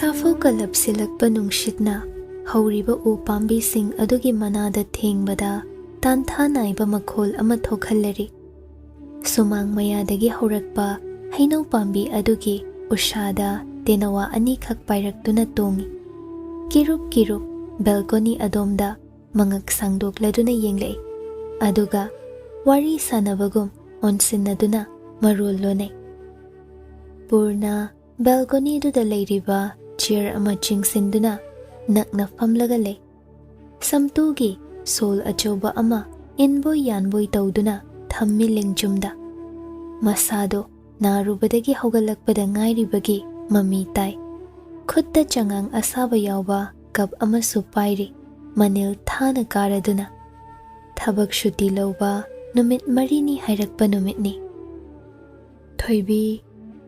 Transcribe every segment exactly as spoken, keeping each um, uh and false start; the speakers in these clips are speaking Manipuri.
ꯇꯥꯐꯧ ꯀꯜꯂꯞꯁꯤꯜꯂꯛꯄ ꯅꯨꯡꯁꯤꯠꯅ ꯍꯧꯔꯤꯕ ꯎ ꯄꯥꯝꯕꯤꯁꯤꯡ ꯑꯗꯨꯒꯤ ꯃꯅꯥꯗ ꯊꯦꯡꯕꯗ ꯇꯥꯟꯊꯥ ꯅꯥꯏꯕ ꯃꯈꯣꯜ ꯑꯃ ꯊꯣꯛꯍꯜꯂꯔꯤ꯫ ꯁꯨꯃꯥꯡ ꯃꯌꯥꯗꯒꯤ ꯍꯧꯔꯛꯄ ꯍꯩꯅꯧ ꯄꯥꯝꯕꯤ ꯑꯗꯨꯒꯤ ꯎꯁꯥꯗ ꯇꯦꯅꯋꯥ ꯑꯅꯤꯈꯛ ꯄꯥꯏꯔꯛꯇꯨꯅ ꯇꯣꯡꯏ꯫ ꯀꯤꯔꯨꯞ ꯀꯤꯔꯨꯞ ꯕꯦꯜꯀꯣꯅꯤ ꯑꯗꯣꯝꯗ ꯃꯉꯛ ꯁꯥꯡꯗꯣꯛꯂꯗꯨꯅ ꯌꯦꯡꯂꯛꯏ꯫ ꯑꯗꯨꯒ ꯋꯥꯔꯤ ꯁꯥꯟꯅꯕꯒꯨꯝ ꯑꯣꯟꯁꯤꯟꯅꯗꯨꯅ ꯃꯔꯣꯜ ꯂꯣꯟꯅꯩ꯫ ꯄꯨꯔꯅ ꯕꯦꯜꯀꯣꯅꯤꯗꯨꯗ ꯂꯩꯔꯤꯕ ꯆꯤꯌꯔ ꯑꯃ ꯆꯤꯡꯁꯤꯟꯗꯨꯅ ꯅꯛꯅ ꯐꯝꯂꯒ ꯂꯩ꯫ ꯁꯝꯇꯨꯒꯤ ꯁꯣꯜ ꯑꯆꯧꯕ ꯑꯃ ꯏꯟꯕꯣꯏ ꯌꯥꯟꯕꯣꯏ ꯇꯧꯗꯨꯅ ꯊꯝꯃꯤ ꯂꯦꯡꯖꯨꯝꯗ꯫ ꯃꯁꯥꯗꯣ ꯅꯥꯔꯨꯕꯗꯒꯤ ꯍꯧꯒꯠꯂꯛꯄꯗ ꯉꯥꯏꯔꯤꯕꯒꯤ ꯃꯃꯤ ꯇꯥꯏ꯫ ꯈꯨꯠꯇ ꯆꯉꯥꯡ ꯑꯁꯥꯕ ꯌꯥꯎꯕ ꯀꯞ ꯑꯃꯁꯨ ꯄꯥꯏꯔꯤ, ꯃꯅꯤꯜ ꯊꯥꯅ ꯀꯥꯔꯗꯨꯅ꯫ ꯊꯕꯛ ꯁꯨꯇꯤ ꯂꯧꯕ ꯅꯨꯃꯤꯠ ꯃꯔꯤꯅꯤ ꯍꯥꯏꯔꯛꯄ ꯅꯨꯃꯤꯠꯅꯤ꯫ ꯊꯣꯏꯕꯤ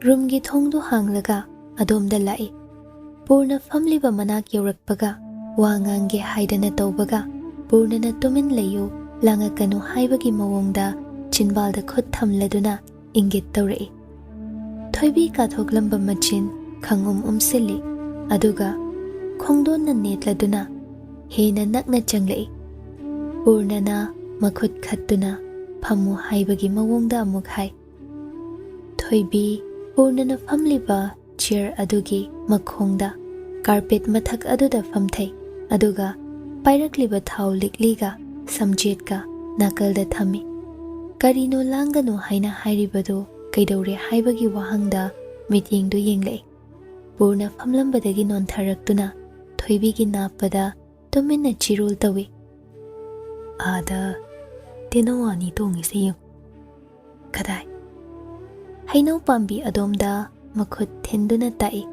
ꯔꯨꯝꯒꯤ ꯊꯣꯡꯗꯨ ꯍꯥꯡꯂꯒ ꯑꯗꯣꯝꯗ ꯂꯥꯛꯏ꯫ ꯄꯨꯔꯅ ꯐꯝꯂꯤꯕ ꯃꯅꯥꯛ ꯌꯧꯔꯛꯄꯒ ꯋꯥ ꯉꯥꯡꯒꯦ ꯍꯥꯏꯗꯅ ꯇꯧꯕꯒ, ꯄꯨꯔꯅꯅ "ꯇꯨꯃꯤꯟ ꯂꯩꯌꯨ, ꯂꯥꯡꯉꯛꯀꯅꯨ" ꯍꯥꯏꯕꯒꯤ ꯃꯑꯣꯡꯗ ꯆꯤꯟꯕꯥꯜꯗ ꯈꯨꯠ ꯊꯝꯂꯗꯨꯅ ꯏꯪꯒꯤꯠ ꯇꯧꯔꯛꯏ꯫ ꯊꯣꯏꯕꯤ ꯀꯥꯊꯣꯛꯂꯝꯕ ꯃꯆꯤꯟ ꯈꯪꯎꯝ ꯎꯝꯁꯤꯜꯂꯤ, ꯑꯗꯨꯒ ꯈꯣꯡꯗꯣꯟꯅ ꯅꯦꯠꯂꯗꯨꯅ ꯍꯦꯟꯅ ꯅꯛꯅ ꯆꯪꯂꯛꯏ꯫ ꯄꯨꯔꯅꯅ ꯃꯈꯨꯠ ꯈꯠꯇꯨꯅ "ꯐꯝꯃꯨ" ꯍꯥꯏꯕꯒꯤ ꯃꯑꯣꯡꯗ ꯑꯃꯨꯛ ꯍꯥꯏ꯫ ꯊꯣꯏꯕꯤ ꯄꯨꯔꯅꯅ ꯐꯝꯂꯤꯕ ꯆꯤꯌꯔ ꯑꯗꯨꯒꯤ ꯃꯈꯣꯡꯗ ꯀꯥꯔꯄꯦꯠ ꯃꯊꯛ ꯑꯗꯨꯗ ꯐꯝꯊꯩ, ꯑꯗꯨꯒ ꯄꯥꯏꯔꯛꯂꯤꯕ ꯊꯥꯎ ꯂꯤꯛꯂꯤꯒ ꯁꯝꯖꯦꯠꯀ ꯅꯥꯀꯜꯗ ꯊꯝꯃꯤ꯫ ꯀꯔꯤꯅꯣ ꯂꯥꯡꯒꯅꯨ ꯍꯥꯏꯅ ꯍꯥꯏꯔꯤꯕꯗꯨ ꯀꯩꯗꯧꯔꯦ ꯍꯥꯏꯕꯒꯤ ꯋꯥꯍꯪꯗ ꯃꯤꯠꯌꯦꯡꯗꯨ ꯌꯦꯡꯂꯛꯏ꯫ ꯄꯨꯔꯅ ꯐꯝꯂꯝꯕꯗꯒꯤ ꯅꯣꯟꯊꯔꯛꯇꯨꯅ ꯊꯣꯏꯕꯤꯒꯤ ꯅꯥꯞꯄꯗ ꯇꯨꯃꯤꯟꯅ ꯆꯤꯔꯣꯜ ꯇꯧꯏ꯫ "ꯑꯥꯗ ꯇꯦꯅꯋꯥ ꯑꯅꯤ ꯇꯣꯡꯉꯤꯁꯦ ꯌꯦꯡꯉꯨ꯫" "ꯀꯗꯥꯏ?" ꯍꯩꯅꯧ ꯄꯥꯝꯕꯤ ꯑꯗꯣꯝꯗ ꯃꯈꯨꯠ ꯊꯤꯟꯗꯨꯅ ꯇꯥꯛꯏ꯫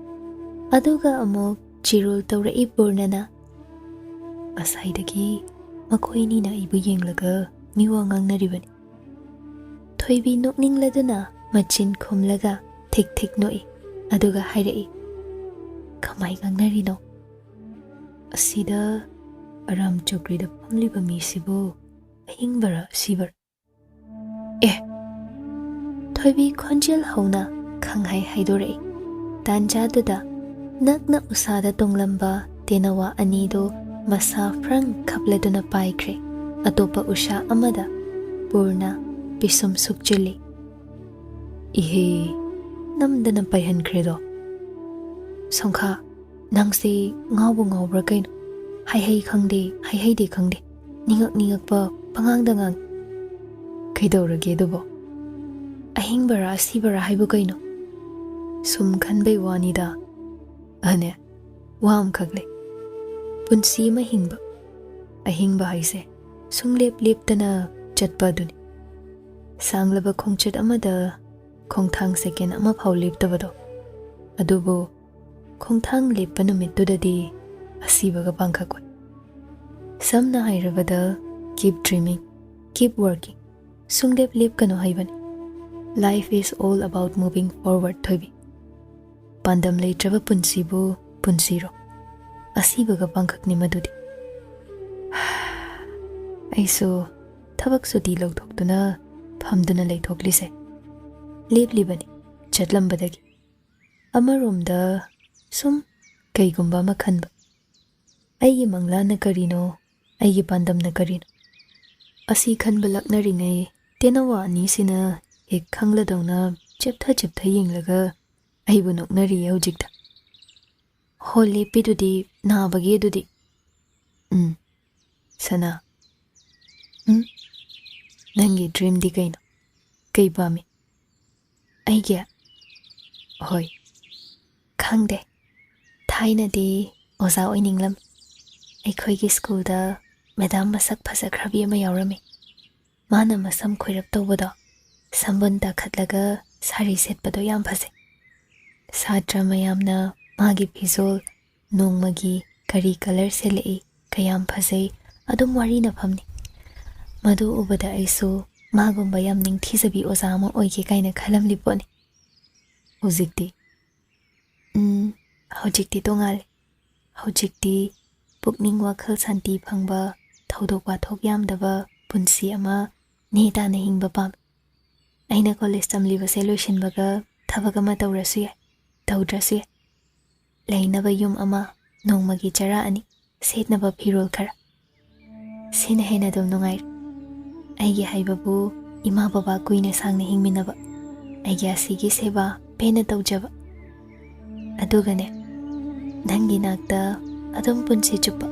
ꯑꯗꯨꯒ ꯑꯃꯨꯛ ꯆꯤꯔꯣꯜ ꯇꯧꯔꯛꯏ ꯄꯨꯔꯅꯅ꯫ "ꯉꯁꯥꯏꯗꯒꯤ ꯃꯈꯣꯏꯅꯤꯅ ꯑꯩꯕꯨ ꯌꯦꯡꯂꯒ ꯃꯤꯋꯥ ꯉꯥꯡꯅꯔꯤꯕꯅꯤ꯫" ꯊꯣꯏꯕꯤ ꯅꯣꯛꯅꯤꯡꯂꯗꯨꯅ ꯃꯆꯤꯟ ꯈꯨꯝꯂꯒ ꯊꯤꯛ ꯊꯤꯛ ꯅꯣꯛꯏ, ꯑꯗꯨꯒ ꯍꯥꯏꯔꯛꯏ, "ꯀꯃꯥꯏ ꯉꯥꯡꯅꯔꯤꯅꯣ? ꯑꯁꯤꯗ ꯑꯔꯥꯝ ꯆꯧꯀ꯭ꯔꯤꯗ ꯐꯝꯂꯤꯕ ꯃꯤꯁꯤꯕꯨ ꯑꯍꯤꯡꯕꯔ ꯑꯁꯤꯕꯔ?" "ꯑꯦ!" ꯊꯣꯏꯕꯤ ꯈꯣꯟꯖꯦꯜ ꯍꯧꯅ ꯈꯪꯍꯥꯏ ꯍꯥꯏꯗꯣꯔꯛꯏ꯫ ꯇꯥꯟꯖꯥꯗꯨꯗ ꯅꯛꯅ ꯎꯁꯥꯗ ꯇꯣꯡꯂꯝꯕ ꯇꯦꯅꯋꯥ ꯑꯅꯤꯗꯨ ꯃꯁꯥ ꯐ꯭ꯔꯪ ꯈꯞꯂꯗꯨꯅ ꯄꯥꯏꯈ꯭ꯔꯦ꯫ ꯑꯇꯣꯞꯄ ꯎꯁꯥ ꯑꯃꯗ ꯄꯨꯔꯅ ꯄꯤꯁꯨꯝ ꯁꯨꯛꯆꯤꯜꯂꯤ꯫ "ꯏꯍꯦ, ꯅꯝꯗꯅ ꯄꯥꯏꯍꯟꯈ꯭ꯔꯦꯗꯣ꯫ ꯁꯣꯡꯈꯥ, ꯅꯪꯁꯦ ꯉꯥꯎꯕ ꯉꯥꯎꯕ꯭ꯔꯥ ꯀꯩꯅꯣ? ꯍꯩꯍꯩ ꯈꯪꯗꯦ, ꯍꯩꯍꯩꯗꯦ ꯈꯪꯗꯦ, ꯅꯤꯡꯉꯛ ꯅꯤꯡꯉꯛꯄ ꯄꯉꯥꯡꯗ ꯉꯥꯡ꯫ ꯀꯩꯗꯧꯔꯒꯦ ꯑꯗꯨꯕꯣ? ꯑꯍꯤꯡꯕꯔꯥ ꯑꯁꯤꯕꯔꯥ ꯍꯥꯏꯕꯨ ꯀꯩꯅꯣ? ꯁꯨꯝ ꯈꯟꯕꯩ ꯋꯥꯅꯤꯗ꯫ ꯑꯅꯦ, ꯋꯥ ꯑꯃꯈꯛ ꯂꯩ꯫ ꯄꯨꯟꯁꯤ ꯑꯃ ꯍꯤꯡꯕ, ꯑꯍꯤꯡꯕ ꯍꯥꯏꯁꯦ ꯁꯨꯡꯂꯦꯞ ꯂꯦꯞꯇꯅ ꯆꯠꯄ ꯑꯗꯨꯅꯤ꯫ ꯁꯥꯡꯂꯕ ꯈꯣꯡꯆꯠ ꯑꯃꯗ ꯈꯣꯡꯊꯥꯡ ꯁꯦꯀꯦꯟ ꯑꯃꯐꯥꯎ ꯂꯦꯞꯇꯕꯗꯣ꯫ ꯑꯗꯨꯕꯨ ꯈꯣꯡꯊꯥꯡ ꯂꯦꯞꯄ ꯅꯨꯃꯤꯠꯇꯨꯗꯗꯤ ꯑꯁꯤꯕꯒ ꯄꯥꯡꯈꯛ ꯑꯣꯏ꯫ ꯁꯝꯅ ꯍꯥꯏꯔꯕꯗ, keep dreaming, keep working, ꯁꯨꯡꯂꯦꯞ ꯂꯦꯞꯀꯅꯨ ꯍꯥꯏꯕꯅꯤ꯫ Life is all about moving forward, ꯊꯣꯏꯕꯤ꯫ ꯄꯥꯟꯗꯝ ꯂꯩꯇ꯭ꯔꯕ ꯄꯨꯟꯁꯤꯕꯨ ꯄꯨꯟꯁꯤꯔꯣ? ꯑꯁꯤꯕꯒ ꯄꯥꯡꯈꯛꯅꯤ ꯃꯗꯨꯗꯤ꯫ ꯑꯩꯁꯨ ꯊꯕꯛ ꯁꯨꯇꯤ ꯂꯧꯊꯣꯛꯇꯨꯅ ꯐꯝꯗꯨꯅ ꯂꯩꯊꯣꯛꯂꯤꯁꯦ꯫ ꯂꯦꯞꯂꯤꯕꯅꯤ ꯆꯠꯂꯝꯕꯗꯒꯤ꯫ ꯑꯃꯔꯣꯝꯗ ꯁꯨꯝ ꯀꯩꯒꯨꯝꯕ ꯑꯃ ꯈꯟꯕ꯫ ꯑꯩꯒꯤ ꯃꯪꯂꯥꯟꯅ ꯀꯔꯤꯅꯣ? ꯑꯩꯒꯤ ꯄꯥꯟꯗꯝꯅ ꯀꯔꯤꯅꯣ? ꯑꯁꯤ ꯈꯟꯕ ꯂꯥꯛꯅꯔꯤꯉꯩ ꯇꯦꯅꯋꯥ ꯑꯅꯤꯁꯤꯅ ꯍꯦꯛ ꯈꯪꯂꯗꯧꯅ ꯆꯦꯞꯊ ꯆꯦꯞꯊ ꯌꯦꯡꯂꯒ ꯑꯩꯕꯨ ꯅꯣꯛꯅꯔꯤꯌꯦ ꯍꯧꯖꯤꯛꯇ꯫ "ꯍꯣ, ꯂꯦꯞꯄꯤꯗꯨꯗꯤ ꯅꯥꯕꯒꯤ ꯑꯗꯨꯗꯤ?" "ꯎꯝ, ꯁꯅꯥ꯫ ꯎꯝ, ꯅꯪꯒꯤ dreamꯗꯤ ꯀꯩꯅꯣ? ꯀꯩ ꯄꯥꯝꯃꯤ?" "ꯑꯩꯒꯤ? ꯍꯣꯏ, ꯈꯪꯗꯦ꯫ ꯊꯥꯏꯅꯗꯤ ꯑꯣꯖꯥ ꯑꯣꯏꯅꯤꯡꯂꯝꯃꯤ꯫ ꯑꯩꯈꯣꯏꯒꯤ ꯁ꯭ꯀꯨꯜꯗ ꯃꯦꯗꯥꯝ ꯃꯁꯛ ꯐꯖꯈ꯭ꯔꯕꯤ ꯑꯃ ꯌꯥꯎꯔꯝꯃꯤ꯫ ꯃꯥꯅ ꯃꯁꯝ ꯈꯣꯏꯔꯞ ꯇꯧꯕꯗꯣ, ꯁꯝꯕꯨꯟ ꯇꯥꯈꯠꯂꯒ ꯁꯥꯔꯤ ꯁꯦꯠꯄꯗꯣ ꯌꯥꯝ ꯐꯖꯩ꯫ ꯁꯥꯇ꯭ꯔ ꯃꯌꯥꯝꯅ ꯃꯥꯒꯤ ꯐꯤꯖꯣꯜ, ꯅꯣꯡꯃꯒꯤ ꯀꯔꯤ colour ꯁꯦꯠꯂꯛꯏ, ꯀꯌꯥꯝ ꯐꯖꯩ, ꯑꯗꯨꯝ ꯋꯥꯔꯤꯅꯐꯝꯅꯤ꯫ ꯃꯗꯨ ꯎꯕꯗ ꯑꯩꯁꯨ ꯃꯥꯒꯨꯝꯕ ꯌꯥꯝ ꯅꯤꯡꯊꯤꯖꯕꯤ ꯑꯣꯖꯥ ꯑꯃ ꯑꯣꯏꯒꯦ ꯀꯥꯏꯅ ꯈꯜꯂꯝꯂꯤ ꯄꯣꯠꯅꯤ꯫" ꯍꯧꯖꯤꯛꯇꯤ? ꯎꯝ, ꯍꯧꯖꯤꯛꯇꯤ ꯇꯣꯉꯥꯜꯂꯦ꯫ ꯍꯧꯖꯤꯛꯇꯤ ꯄꯨꯛꯅꯤꯡ ꯋꯥꯈꯜ ꯁꯥꯟꯇꯤ ꯐꯪꯕ, ꯊꯧꯗꯣꯛ ꯋꯥꯊꯣꯛ ꯌꯥꯝꯗꯕ ꯄꯨꯟꯁꯤ ꯑꯃ ꯅꯦ ꯇꯥꯅ ꯍꯤꯡꯕ ꯄꯥꯝꯃꯤ꯫ ꯑꯩꯅ ꯀꯣꯂꯦꯖ ꯇꯝꯂꯤꯕꯁꯦ ꯂꯣꯏꯁꯤꯟꯕꯒ ꯊꯕꯛ ꯑꯃ ꯇꯧꯔꯁꯨ ꯌꯥꯏ, ꯇꯧꯗ꯭ꯔꯁꯨ ꯌꯥꯏ꯫ ꯂꯩꯅꯕ ꯌꯨꯝ ꯑꯃ, ꯅꯣꯡꯃꯒꯤ ꯆꯔꯥ ꯑꯅꯤ, ꯁꯦꯠꯅꯕ ꯐꯤꯔꯣꯜ ꯈꯔ꯫ ꯁꯤꯅ ꯍꯦꯟꯅ ꯑꯗꯨꯝ ꯅꯨꯡꯉꯥꯏꯔꯦ꯫ ꯑꯩꯒꯤ ꯍꯥꯏꯕꯕꯨ, ꯏꯃꯥ ꯕꯕꯥ ꯀꯨꯏꯅ ꯁꯥꯡꯅ ꯍꯤꯡꯃꯤꯟꯅꯕ, ꯑꯩꯒꯤ ꯑꯁꯤꯒꯤ ꯁꯦꯕꯥ ꯄꯦꯟꯅ ꯇꯧꯖꯕ, ꯑꯗꯨꯒꯅꯦ, ꯅꯪꯒꯤ ꯅꯥꯛꯇ ꯑꯗꯨꯝ ꯄꯨꯟꯁꯤ ꯆꯨꯞꯄ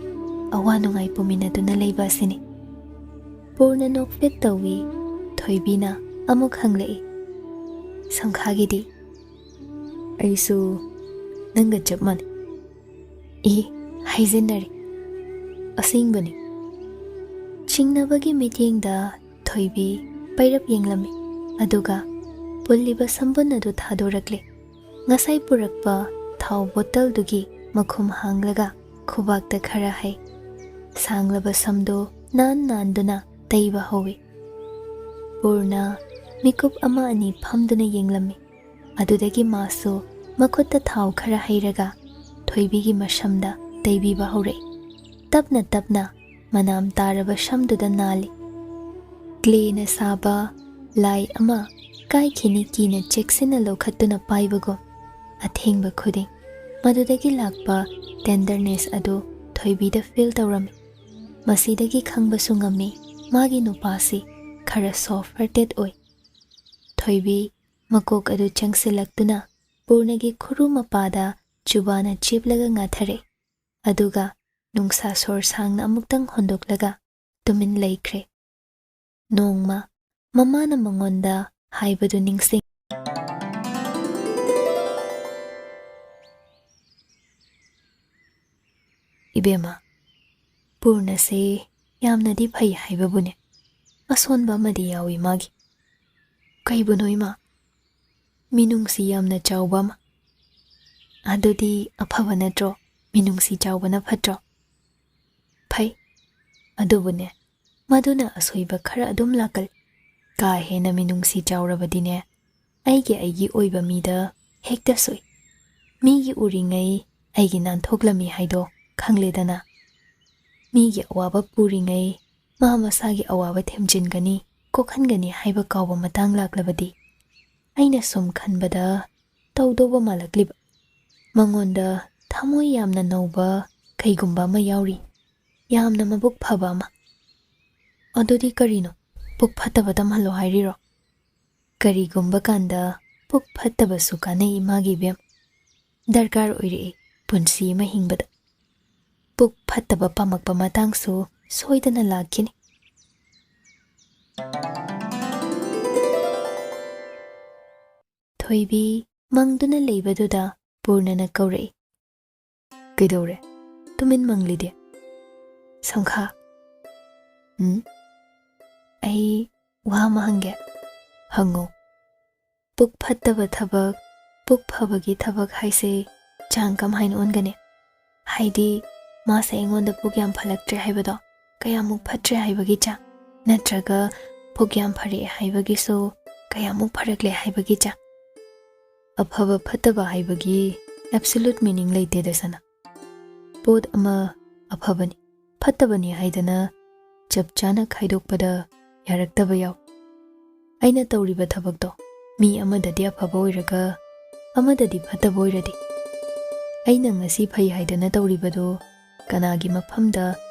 ꯑꯋꯥ ꯅꯨꯡꯉꯥꯏ ꯄꯨꯃꯤꯟꯅꯗꯨꯅ ꯂꯩꯕ ꯑꯁꯤꯅꯤ꯫ ꯄꯨꯔꯅ ꯅꯣꯛꯐꯦꯠ ꯇꯧꯏ꯫ ꯊꯣꯏꯕꯤꯅ ꯑꯃꯨꯛ ꯍꯪꯂꯛꯏ, "ꯁꯪꯈꯥꯒꯤꯗꯤ?" "ꯑꯩꯁꯨ ꯅꯪꯒ ꯆꯞ ꯃꯥꯟꯅꯩ꯫" "ꯏ, ꯍꯥꯏꯖꯤꯟꯅꯔꯦ꯫" "ꯑꯁꯦꯡꯕꯅꯤ꯫" ꯆꯤꯡꯅꯕꯒꯤ ꯃꯤꯠꯌꯦꯡꯗ ꯊꯣꯏꯕꯤ ꯄꯩꯔꯞ ꯌꯦꯡꯂꯝꯃꯤ, ꯑꯗꯨꯒ ꯄꯨꯜꯂꯤꯕ ꯁꯝꯕꯨꯟ ꯑꯗꯨ ꯊꯥꯗꯣꯔꯛꯂꯦ꯫ ꯉꯁꯥꯏ ꯄꯨꯔꯛꯄ ꯊꯥꯎ ꯕꯣꯇꯜꯗꯨꯒꯤ ꯃꯈꯨꯝ ꯍꯥꯡꯂꯒ ꯈꯨꯕꯥꯛꯇ ꯈꯔ ꯍꯩ꯫ ꯁꯥꯡꯂꯕ ꯁꯝꯗꯨ ꯅꯥꯟ ꯅꯥꯟꯗꯨꯅ ꯇꯩꯕ ꯍꯧꯏ꯫ ꯄꯨꯔꯅ ꯃꯤꯀꯨꯞ ꯑꯃ ꯑꯅꯤ ꯐꯝꯗꯨꯅ ꯌꯦꯡꯂꯝꯃꯤ꯫ ꯑꯗꯨꯗꯒꯤ ꯃꯥꯁꯨ ꯃꯈꯨꯠꯇ ꯊꯥꯎ ꯈꯔ ꯍꯩꯔꯒ ꯊꯣꯏꯕꯤꯒꯤ ꯃꯁꯝꯗ ꯇꯩꯕꯤꯕ ꯍꯧꯔꯛꯏ꯫ ꯇꯞꯅ ꯇꯞꯅ ꯃꯅꯥꯝ ꯇꯥꯔꯕ ꯁꯝꯗꯨꯗ ꯅꯥꯜꯂꯤ꯫ ꯀ꯭ꯂꯦꯅ ꯁꯥꯕ ꯂꯥꯏ ꯑꯃ ꯀꯥꯏꯈꯤꯅꯤ ꯀꯤꯅ ꯆꯦꯛꯁꯤꯟꯅ ꯂꯧꯈꯠꯇꯨꯅ ꯄꯥꯏꯕꯒꯨꯝ, ꯑꯊꯦꯡꯕ ꯈꯨꯗꯤꯡ ꯃꯗꯨꯗꯒꯤ ꯂꯥꯛꯄ ꯇꯦꯟꯗꯔꯅꯦꯁ ꯑꯗꯨ ꯊꯣꯏꯕꯤꯗ ꯐꯤꯜ ꯇꯧꯔꯝꯃꯤ꯫ ꯃꯁꯤꯗꯒꯤ ꯈꯪꯕꯁꯨ ꯉꯝꯃꯤ, ꯃꯥꯒꯤ ꯅꯨꯄꯥꯁꯤ ꯈꯔ ꯁꯣꯐ ꯍꯥꯔꯇꯦꯗ ꯑꯣꯏ꯫ ꯊꯣꯏꯕꯤ ꯃꯀꯣꯛ ꯑꯗꯨ ꯆꯪꯁꯤꯜꯂꯛꯇꯨꯅ ꯄꯨꯔꯅꯒꯤ ꯈꯨꯔꯨ ꯃꯄꯥꯗ ꯆꯨꯕꯥꯅ ꯆꯦꯞꯂꯒ ꯉꯥꯊꯔꯛꯏ꯫ ꯑꯗꯨꯒ ꯅꯨꯡꯁꯥ ꯁꯣꯔ ꯁꯥꯡꯅ ꯑꯃꯨꯛꯇꯪ ꯍꯣꯟꯗꯣꯛꯂꯒ ꯇꯨꯃꯤꯟ ꯂꯩꯈ꯭ꯔꯦ꯫ ꯅꯣꯡꯃ ꯃꯃꯥꯅ ꯃꯉꯣꯟꯗ ꯍꯥꯏꯕꯗꯨ ꯅꯤꯡꯁꯤꯡ꯫ "ꯏꯕꯦꯝꯃ, ꯄꯨꯔꯅꯁꯦ ꯌꯥꯝꯅꯗꯤ ꯐꯩ ꯍꯥꯏꯕꯕꯨꯅꯦ, ꯑꯁꯣꯟꯕ ꯑꯃꯗꯤ ꯌꯥꯎꯏ ꯃꯥꯒꯤ꯫" "ꯀꯩꯕꯨꯅꯣ ꯏꯃꯥ?" "ꯃꯤꯅꯨꯡꯁꯤ ꯌꯥꯝꯅ ꯆꯥꯎꯕ ꯑꯃ꯫" "ꯑꯗꯨꯗꯤ ꯑꯐꯕ ꯅꯠꯇ꯭ꯔꯣ? ꯃꯤꯅꯨꯡꯁꯤ ꯆꯥꯎꯕꯅ ꯐꯠꯇ꯭ꯔꯣ?" "ꯐꯩ꯫ ꯑꯗꯨꯕꯨꯅꯦ, ꯃꯗꯨꯅ ꯑꯁꯣꯏꯕ ꯈꯔ ꯑꯗꯨꯝ ꯂꯥꯛꯀꯜꯂꯤ꯫ ꯀꯥ ꯍꯦꯟꯅ ꯃꯤꯅꯨꯡꯁꯤ ꯆꯥꯎꯔꯕꯗꯤꯅꯦ, ꯑꯩꯒꯤ ꯑꯩꯒꯤ ꯑꯣꯏꯕ ꯃꯤꯗ ꯍꯦꯛꯇ ꯁꯣꯛꯏ꯫ ꯃꯤꯒꯤ ꯎꯔꯤꯉꯩ ꯑꯩꯒꯤ ꯅꯥꯟꯊꯣꯛꯂꯝꯃꯤ ꯍꯥꯏꯗꯣ ꯈꯪꯂꯦꯗꯅ꯫ ꯃꯤꯒꯤ ꯑꯋꯥꯕ ꯄꯨꯔꯤꯉꯩ ꯃꯥ ꯃꯁꯥꯒꯤ ꯑꯋꯥꯕ ꯊꯦꯝꯖꯤꯟꯒꯅꯤ, ꯀꯣꯛꯍꯟꯒꯅꯤ ꯍꯥꯏꯕ ꯀꯥꯎꯕ ꯃꯇꯥꯡ ꯂꯥꯛꯂꯕꯗꯤ, ꯑꯩꯅ ꯁꯨꯝ ꯈꯟꯕꯗ ꯇꯧꯗꯧꯕ ꯃꯥꯜꯂꯛꯂꯤꯕ꯫ ꯃꯉꯣꯟꯗ ꯊꯃꯣꯏ ꯌꯥꯝꯅ ꯅꯧꯕ ꯀꯩꯒꯨꯝꯕ ꯑꯃ ꯌꯥꯎꯔꯤ, ꯌꯥꯝꯅ ꯃꯕꯨꯛ ꯐꯕ ꯑꯃ꯫ ꯑꯗꯨꯗꯤ ꯀꯔꯤꯅꯣ? ꯄꯨꯛ ꯐꯠꯇꯕ ꯇꯝꯍꯜꯂꯣ ꯍꯥꯏꯔꯤꯔꯣ? ꯀꯔꯤꯒꯨꯝꯕ ꯀꯥꯟꯗ ꯄꯨꯛ ꯐꯠꯇꯕꯁꯨ ꯀꯥꯟꯅꯩ, ꯏꯃꯥꯒꯤ ꯏꯕꯦꯝ꯫ ꯗꯔꯀꯥꯔ ꯑꯣꯏꯔꯛꯏ ꯄꯨꯟꯁꯤ ꯑꯃ ꯍꯤꯡꯕꯗ꯫ ꯄꯨꯛ ꯐꯠꯇꯕ ꯄꯥꯝꯃꯛꯄ ꯃꯇꯥꯡꯁꯨ ꯁꯣꯏꯗꯅ ꯂꯥꯛꯈꯤꯅꯤ꯫ ꯊꯣꯏꯕꯤ ꯃꯪꯗꯨꯅ ꯂꯩꯕꯗꯨꯗ ꯄꯨꯔꯅꯅ ꯀꯧꯔꯛꯏ꯫ "ꯀꯩꯗꯧꯔꯦ? ꯇꯨꯃꯤꯟ ꯃꯪꯂꯤꯗꯤ?" "ꯁꯝꯈꯥ, ꯎꯝ? ꯑꯩ ꯋꯥ ꯑꯃ ꯍꯪꯒꯦ꯫" "ꯍꯪꯉꯣ꯫" ꯄꯨꯛ ꯐꯠꯇꯕ ꯊꯕꯛ, ꯄꯨꯛ ꯐꯕꯒꯤ ꯊꯕꯛ ꯍꯥꯏꯁꯦ ꯆꯥꯡ ꯀꯃꯥꯏꯅ ꯑꯣꯟꯒꯅꯤ? ꯍꯥꯏꯗꯤ, ꯃꯥꯁꯦ ꯑꯩꯉꯣꯟꯗ ꯄꯨꯛ ꯌꯥꯝ ꯐꯠꯂꯛꯇ꯭ꯔꯦ ꯍꯥꯏꯕꯗꯣ ꯀꯌꯥꯃꯨꯛ ꯐꯠꯇ꯭ꯔꯦ ꯍꯥꯏꯕꯒꯤ ꯆꯥꯡ, ꯅꯠꯇ꯭ꯔꯒ ꯄꯨꯛ ꯌꯥꯝ ꯐꯔꯛꯑꯦ ꯍꯥꯏꯕꯒꯤꯁꯨ ꯀꯌꯥꯃꯨꯛ ꯐꯔꯛꯂꯦ ꯍꯥꯏꯕꯒꯤ ꯆꯥꯡ? ꯑꯐꯕ ꯐꯠꯇꯕ ꯍꯥꯏꯕꯒꯤ absolute meaning ꯂꯩꯇꯦꯗ ꯁꯅꯥ꯫ ꯄꯣꯠ ꯑꯃ ꯑꯐꯕꯅꯤ, ꯐꯠꯇꯕꯅꯤ ꯍꯥꯏꯗꯅ ꯆꯞ ꯆꯥꯅ ꯈꯥꯏꯗꯣꯛꯄꯗ ꯌꯥꯔꯛꯇꯕ ꯌꯥꯎ꯫ ꯑꯩꯅ ꯇꯧꯔꯤꯕ ꯊꯕꯛꯇꯣ ꯃꯤ ꯑꯃꯗꯗꯤ ꯑꯐꯕ ꯑꯣꯏꯔꯒ ꯑꯃꯗꯗꯤ ꯐꯠꯇꯕ ꯑꯣꯏꯔꯗꯤ, ꯑꯩꯅ ꯉꯁꯤ ꯐꯩ ꯍꯥꯏꯗꯅ ꯇꯧꯔꯤꯕꯗꯨ ꯀꯅꯥꯒꯤ ꯃꯐꯝꯗ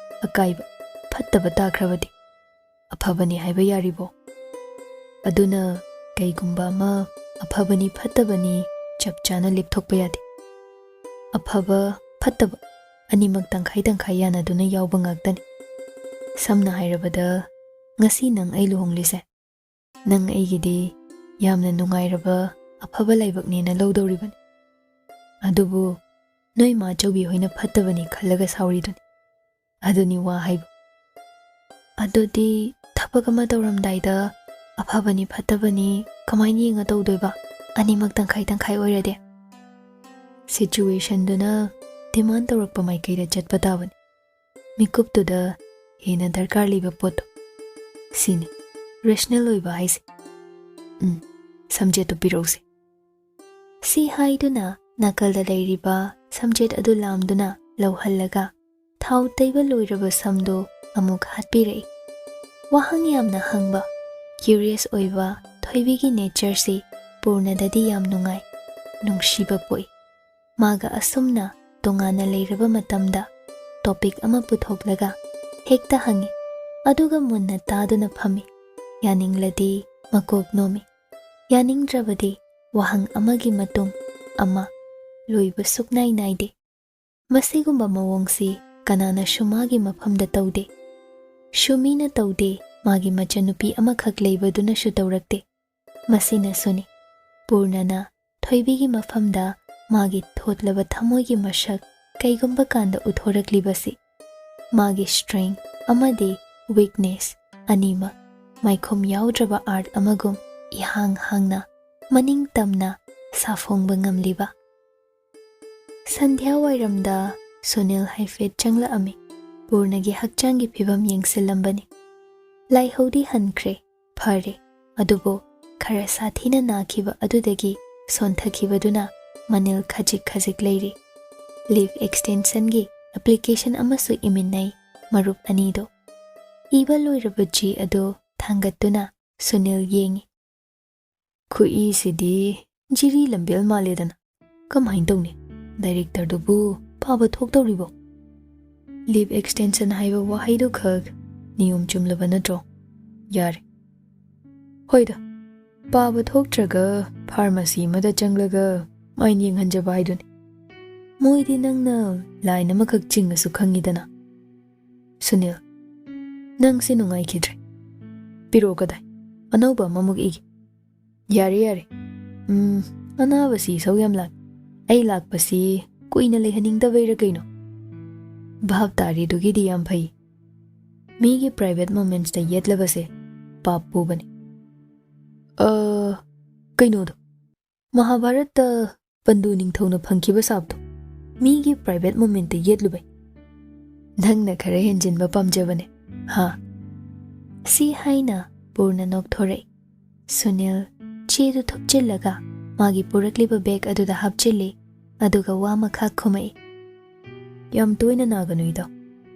ꯑꯀꯥꯏꯕ, ꯐꯠꯇꯕ ꯇꯥꯈ꯭ꯔꯕꯗꯤ ꯑꯐꯕꯅꯤ ꯍꯥꯏꯕ ꯌꯥꯔꯤꯕꯣ? ꯑꯗꯨꯅ ꯀꯩꯒꯨꯝꯕ ꯑꯃ ꯑꯐꯕꯅꯤ ꯐꯠꯇꯕꯅꯤ ꯆꯞ ꯆꯥꯅ ꯂꯦꯞꯊꯣꯛꯄ ꯌꯥꯗꯦ꯫ ꯑꯐꯕ, ꯐꯠꯇꯕ ꯑꯅꯤꯃꯛ ꯇꯪꯈꯥꯏ ꯇꯪꯈꯥꯏ ꯌꯥꯅꯗꯨꯅ ꯌꯥꯎꯕ ꯉꯥꯛꯇꯅꯤ꯫ ꯁꯝꯅ ꯍꯥꯏꯔꯕꯗ, ꯉꯁꯤ ꯅꯪ ꯑꯩ ꯂꯨꯍꯣꯡꯂꯤꯁꯦ, ꯅꯪ ꯑꯩꯒꯤꯗꯤ ꯌꯥꯝꯅ ꯅꯨꯡꯉꯥꯏꯔꯕ ꯑꯐꯕ ꯂꯥꯏꯕꯛꯅꯦꯅ ꯂꯧꯗꯧꯔꯤꯕꯅꯤ꯫ ꯑꯗꯨꯕꯨ ꯅꯣꯏ ꯃꯥ ꯆꯧꯕꯤ ꯍꯣꯏꯅ ꯐꯠꯇꯕꯅꯤ ꯈꯜꯂꯒ ꯁꯥꯎꯔꯤꯗꯨꯅꯤ꯫ ꯑꯗꯨꯅꯤ ꯋꯥ ꯍꯥꯏꯕ꯫ ꯑꯗꯨꯗꯤ ꯊꯕꯛ ꯑꯃ ꯇꯧꯔꯝꯗꯥꯏꯗ ꯑꯐꯕꯅꯤ ꯐꯠꯇꯕꯅꯤ ꯀꯃꯥꯏꯅ ꯌꯦꯡꯉ ꯇꯧꯗꯣꯏꯕ? ꯑꯅꯤꯃꯛ ꯇꯪꯈꯥꯏ ꯇꯪꯈꯥꯏ ꯑꯣꯏꯔꯗꯤ? Situationꯗꯨꯅ demand ꯇꯧꯔꯛꯄ ꯃꯥꯏꯀꯩꯗ ꯆꯠꯄ ꯇꯥꯕꯅꯤ꯫ ꯃꯤꯀꯨꯞꯇꯨꯗ ꯍꯦꯟꯅ ꯗꯔꯀꯥꯔ ꯂꯩꯕ ꯄꯣꯠꯇꯣ꯫ ꯁꯤꯅꯤ rational ꯑꯣꯏꯕ ꯍꯥꯏꯁꯦ꯫ ꯎꯝ, ꯁꯝꯖꯦꯠꯇꯨ ꯄꯤꯔꯛꯎꯁꯦ꯫ ꯁꯤ ꯍꯥꯏꯗꯨꯅ ꯅꯥꯀꯜꯗ ꯂꯩꯔꯤꯕ ꯁꯝꯖꯦꯠ ꯑꯗꯨ ꯂꯥꯝꯗꯨꯅ ꯂꯧꯍꯜꯂꯒ ꯊꯥꯎ ꯇꯩꯕ ꯂꯣꯏꯔꯕ ꯁꯝꯗꯨ ꯑꯃꯨꯛ ꯍꯥꯠꯄꯤꯔꯛꯏ꯫ ꯋꯥꯍꯪ ꯌꯥꯝꯅ ꯍꯪꯕ, curious ꯑꯣꯏꯕ ꯊꯣꯏꯕꯤꯒꯤ natureꯁꯤ ꯄꯨꯔꯅꯗꯗꯤ ꯌꯥꯝ ꯅꯨꯡꯉꯥꯏ, ꯅꯨꯡꯁꯤꯕ ꯄꯣꯛꯏ꯫ ꯃꯥꯒ ꯑꯁꯨꯝꯅ ꯇꯣꯉꯥꯟꯅ ꯂꯩꯔꯕ ꯃꯇꯝꯗ ꯇꯣꯄꯤꯛ ꯑꯃ ꯄꯨꯊꯣꯛꯂꯒ ꯍꯦꯛꯇ ꯍꯪꯏ꯫ ꯑꯗꯨꯒ ꯃꯨꯟꯅ ꯇꯥꯗꯨꯅ ꯐꯝꯃꯤ꯫ ꯌꯥꯅꯤꯡꯂꯗꯤ ꯃꯀꯣꯛ ꯅꯣꯝꯃꯤ꯫ ꯌꯥꯅꯤꯡꯗ꯭ꯔꯕꯗꯤ ꯋꯥꯍꯪ ꯑꯃꯒꯤ ꯃꯇꯨꯡ ꯑꯃ ꯂꯣꯏꯕ ꯁꯨꯛꯅꯥꯏ ꯅꯥꯏꯗꯦ꯫ ꯃꯁꯤꯒꯨꯝꯕ ꯃꯑꯣꯡꯁꯤ ꯀꯅꯥꯅꯁꯨ ꯃꯥꯒꯤ ꯃꯐꯝꯗ ꯇꯧꯗꯦ꯫ ꯁꯨꯃꯤꯅ ꯇꯧꯗꯦ, ꯃꯥꯒꯤ ꯃꯆꯟꯅꯨꯄꯤ ꯑꯃꯈꯛ ꯂꯩꯕꯗꯨꯅꯁꯨ ꯇꯧꯔꯛꯇꯦ꯫ ꯃꯁꯤꯅꯁꯨꯅꯤ ꯄꯨꯔꯅꯅ ꯊꯣꯏꯕꯤꯒꯤ ꯃꯐꯝꯗ ꯃꯥꯒꯤ ꯊꯣꯠꯂꯕ ꯊꯃꯣꯏꯒꯤ ꯃꯁꯛ ꯀꯩꯒꯨꯝꯕ ꯀꯥꯟꯗ ꯎꯠꯊꯣꯔꯛꯂꯤꯕꯁꯤ꯫ ꯃꯥꯒꯤ ꯁ꯭ꯇ꯭ꯔꯦꯡ ꯑꯃꯗꯤ ꯋꯤꯛꯅꯦꯁ ꯑꯅꯤꯃꯛ ꯃꯥꯏꯈꯨꯝ ꯌꯥꯎꯗ꯭ꯔꯕ ꯑꯥꯔꯠ ꯑꯃꯒꯨꯝ ꯏꯍꯥꯡ ꯍꯥꯡꯅ ꯃꯅꯤꯡ ꯇꯝꯅ ꯁꯥꯐꯣꯡꯕ ꯉꯝꯂꯤꯕ꯫ ꯁꯟꯙ꯭ꯌꯥ ꯋꯥꯏꯔꯝꯗ ꯁꯨꯅꯤꯜ ꯍꯥꯏꯐꯦꯠ ꯆꯪꯂꯛꯑꯝꯃꯤ꯫ ꯄꯨꯔꯅꯒꯤ ꯍꯛꯆꯥꯡꯒꯤ ꯐꯤꯕꯝ ꯌꯦꯡꯁꯤꯜꯂꯝꯕꯅꯤ꯫ ꯂꯥꯏꯍꯧꯗꯤ ꯍꯟꯈ꯭ꯔꯦ, ꯐꯔꯦ, ꯑꯗꯨꯕꯨ ꯈꯔ ꯁꯥꯊꯤꯅ ꯅꯥꯈꯤꯕ ꯑꯗꯨꯗꯒꯤ ꯁꯣꯟꯊꯈꯤꯕꯗꯨꯅ ꯃꯅꯤꯜ ꯈꯖꯤꯛ ꯈꯖꯤꯛ ꯂꯩꯔꯤ꯫ ꯂꯤꯚ ꯑꯦꯛꯁꯇꯦꯟꯁꯟꯒꯤ ꯑꯦꯄ꯭ꯂꯤꯀꯦꯁꯟ ꯑꯃꯁꯨ ꯏꯃꯤꯟꯅꯩ ꯃꯔꯨꯞ ꯑꯅꯤꯗꯣ꯫ ꯏꯕ ꯂꯣꯏꯔꯕ ꯆꯦ ꯑꯗꯨ ꯊꯥꯡꯒꯠꯇꯨꯅ ꯁꯨꯅꯤꯜ ꯌꯦꯡꯏ꯫ ꯈꯨꯏꯁꯤꯗꯤ ꯖꯤꯔꯤ ꯂꯝꯕꯦꯜ ꯃꯥꯜꯂꯦꯗꯅ꯫ ꯀꯃꯥꯏꯅ ꯇꯧꯅꯤ? ꯗꯥꯏꯔꯦꯛꯇꯔꯗꯨꯕꯨ ꯄꯥꯕ ꯊꯣꯛꯇꯧꯔꯤꯕꯣ? ꯂꯤꯚ ꯑꯦꯛꯁꯇꯦꯟꯁꯟ ꯍꯥꯏꯕ ꯋꯥꯍꯩꯗꯨ ꯈꯛ ꯅꯤꯌꯣꯝ ꯆꯨꯝꯂꯕ ꯅꯠꯇ꯭ꯔꯣ? ꯌꯥꯔꯦ꯫ ꯍꯣꯏꯗ, ꯄꯥꯕ ꯊꯣꯛꯇ꯭ꯔꯒ ꯐꯥꯔꯃꯥꯁꯤ ꯑꯃꯗ ꯆꯪꯂꯒ ꯃꯥꯏꯟ ꯌꯦꯡꯍꯟꯖꯕ ꯍꯥꯏꯗꯨꯅꯤ꯫ ꯃꯣꯏꯗꯤ ꯅꯪꯅ ꯂꯥꯏꯟ ꯑꯃꯈꯛ ꯆꯤꯡꯉꯁꯨ ꯈꯪꯉꯤꯗꯅ꯫ ꯁꯨꯅꯤꯜ, ꯅꯪꯁꯦ ꯅꯨꯡꯉꯥꯏꯈꯤꯗ꯭ꯔꯦ꯫ ꯄꯤꯔꯛꯑꯣ ꯀꯗꯥꯏ? ꯑꯅꯧꯕ ꯑꯃꯃꯨꯛ ꯏꯒꯦ꯫ ꯌꯥꯔꯦ, ꯌꯥꯔꯦ꯫ ꯎꯝ, ꯑꯅꯥꯕꯁꯤ ꯏꯁꯧ ꯌꯥꯝ ꯂꯥꯡ꯫ ꯑꯩ ꯂꯥꯛꯄꯁꯤ ꯀꯨꯏꯅ ꯂꯩꯍꯟꯅꯤꯡꯗꯕꯩꯔ ꯀꯩꯅꯣ? ꯚꯥꯞ ꯇꯥꯔꯤꯗꯨꯒꯤꯗꯤ ꯌꯥꯝ ꯐꯩ꯫ ꯃꯤꯒꯤ ꯄ꯭ꯔꯥꯏꯚꯦꯠ ꯃꯣꯃꯦꯟꯠꯁꯇ ꯌꯦꯠꯂꯕꯁꯦ ꯄꯥꯞ ꯄꯨꯕꯅꯤ꯫ ꯑ, ꯀꯩꯅꯣꯗꯣ, ꯃꯍꯥꯚꯥꯔꯠꯇ ꯄꯟꯗꯨ ꯅꯤꯡꯊꯧꯅ ꯐꯪꯈꯤꯕ ꯁꯥꯞꯇꯣ ꯃꯤꯒꯤ ꯄ꯭ꯔꯥꯏꯚꯦꯠ ꯃꯣꯃꯦꯟꯠꯇ ꯌꯦꯠꯂꯨꯕꯩ꯫ ꯅꯪꯅ ꯈꯔ ꯍꯦꯟꯖꯤꯟꯕ ꯄꯥꯝꯖꯕꯅꯦ, ꯍꯥ? ꯁꯤ ꯍꯥꯏꯅ ꯄꯨꯔꯅ ꯅꯣꯛꯊꯣꯔꯛꯏ꯫ ꯁꯨꯅꯤꯜ ꯆꯦꯗꯨ ꯊꯨꯞꯆꯤꯜꯂꯒ ꯃꯥꯒꯤ ꯄꯨꯔꯛꯂꯤꯕ ꯕꯦꯒ ꯑꯗꯨꯗ ꯍꯥꯞꯆꯤꯜꯂꯤ, ꯑꯗꯨꯒ ꯋꯥ ꯃꯈꯥ ꯈꯨꯝꯃꯛꯏ꯫ ꯌꯥꯝ ꯇꯣꯏꯅ ꯅꯥꯒꯅꯨ ꯏꯇꯥꯎ꯫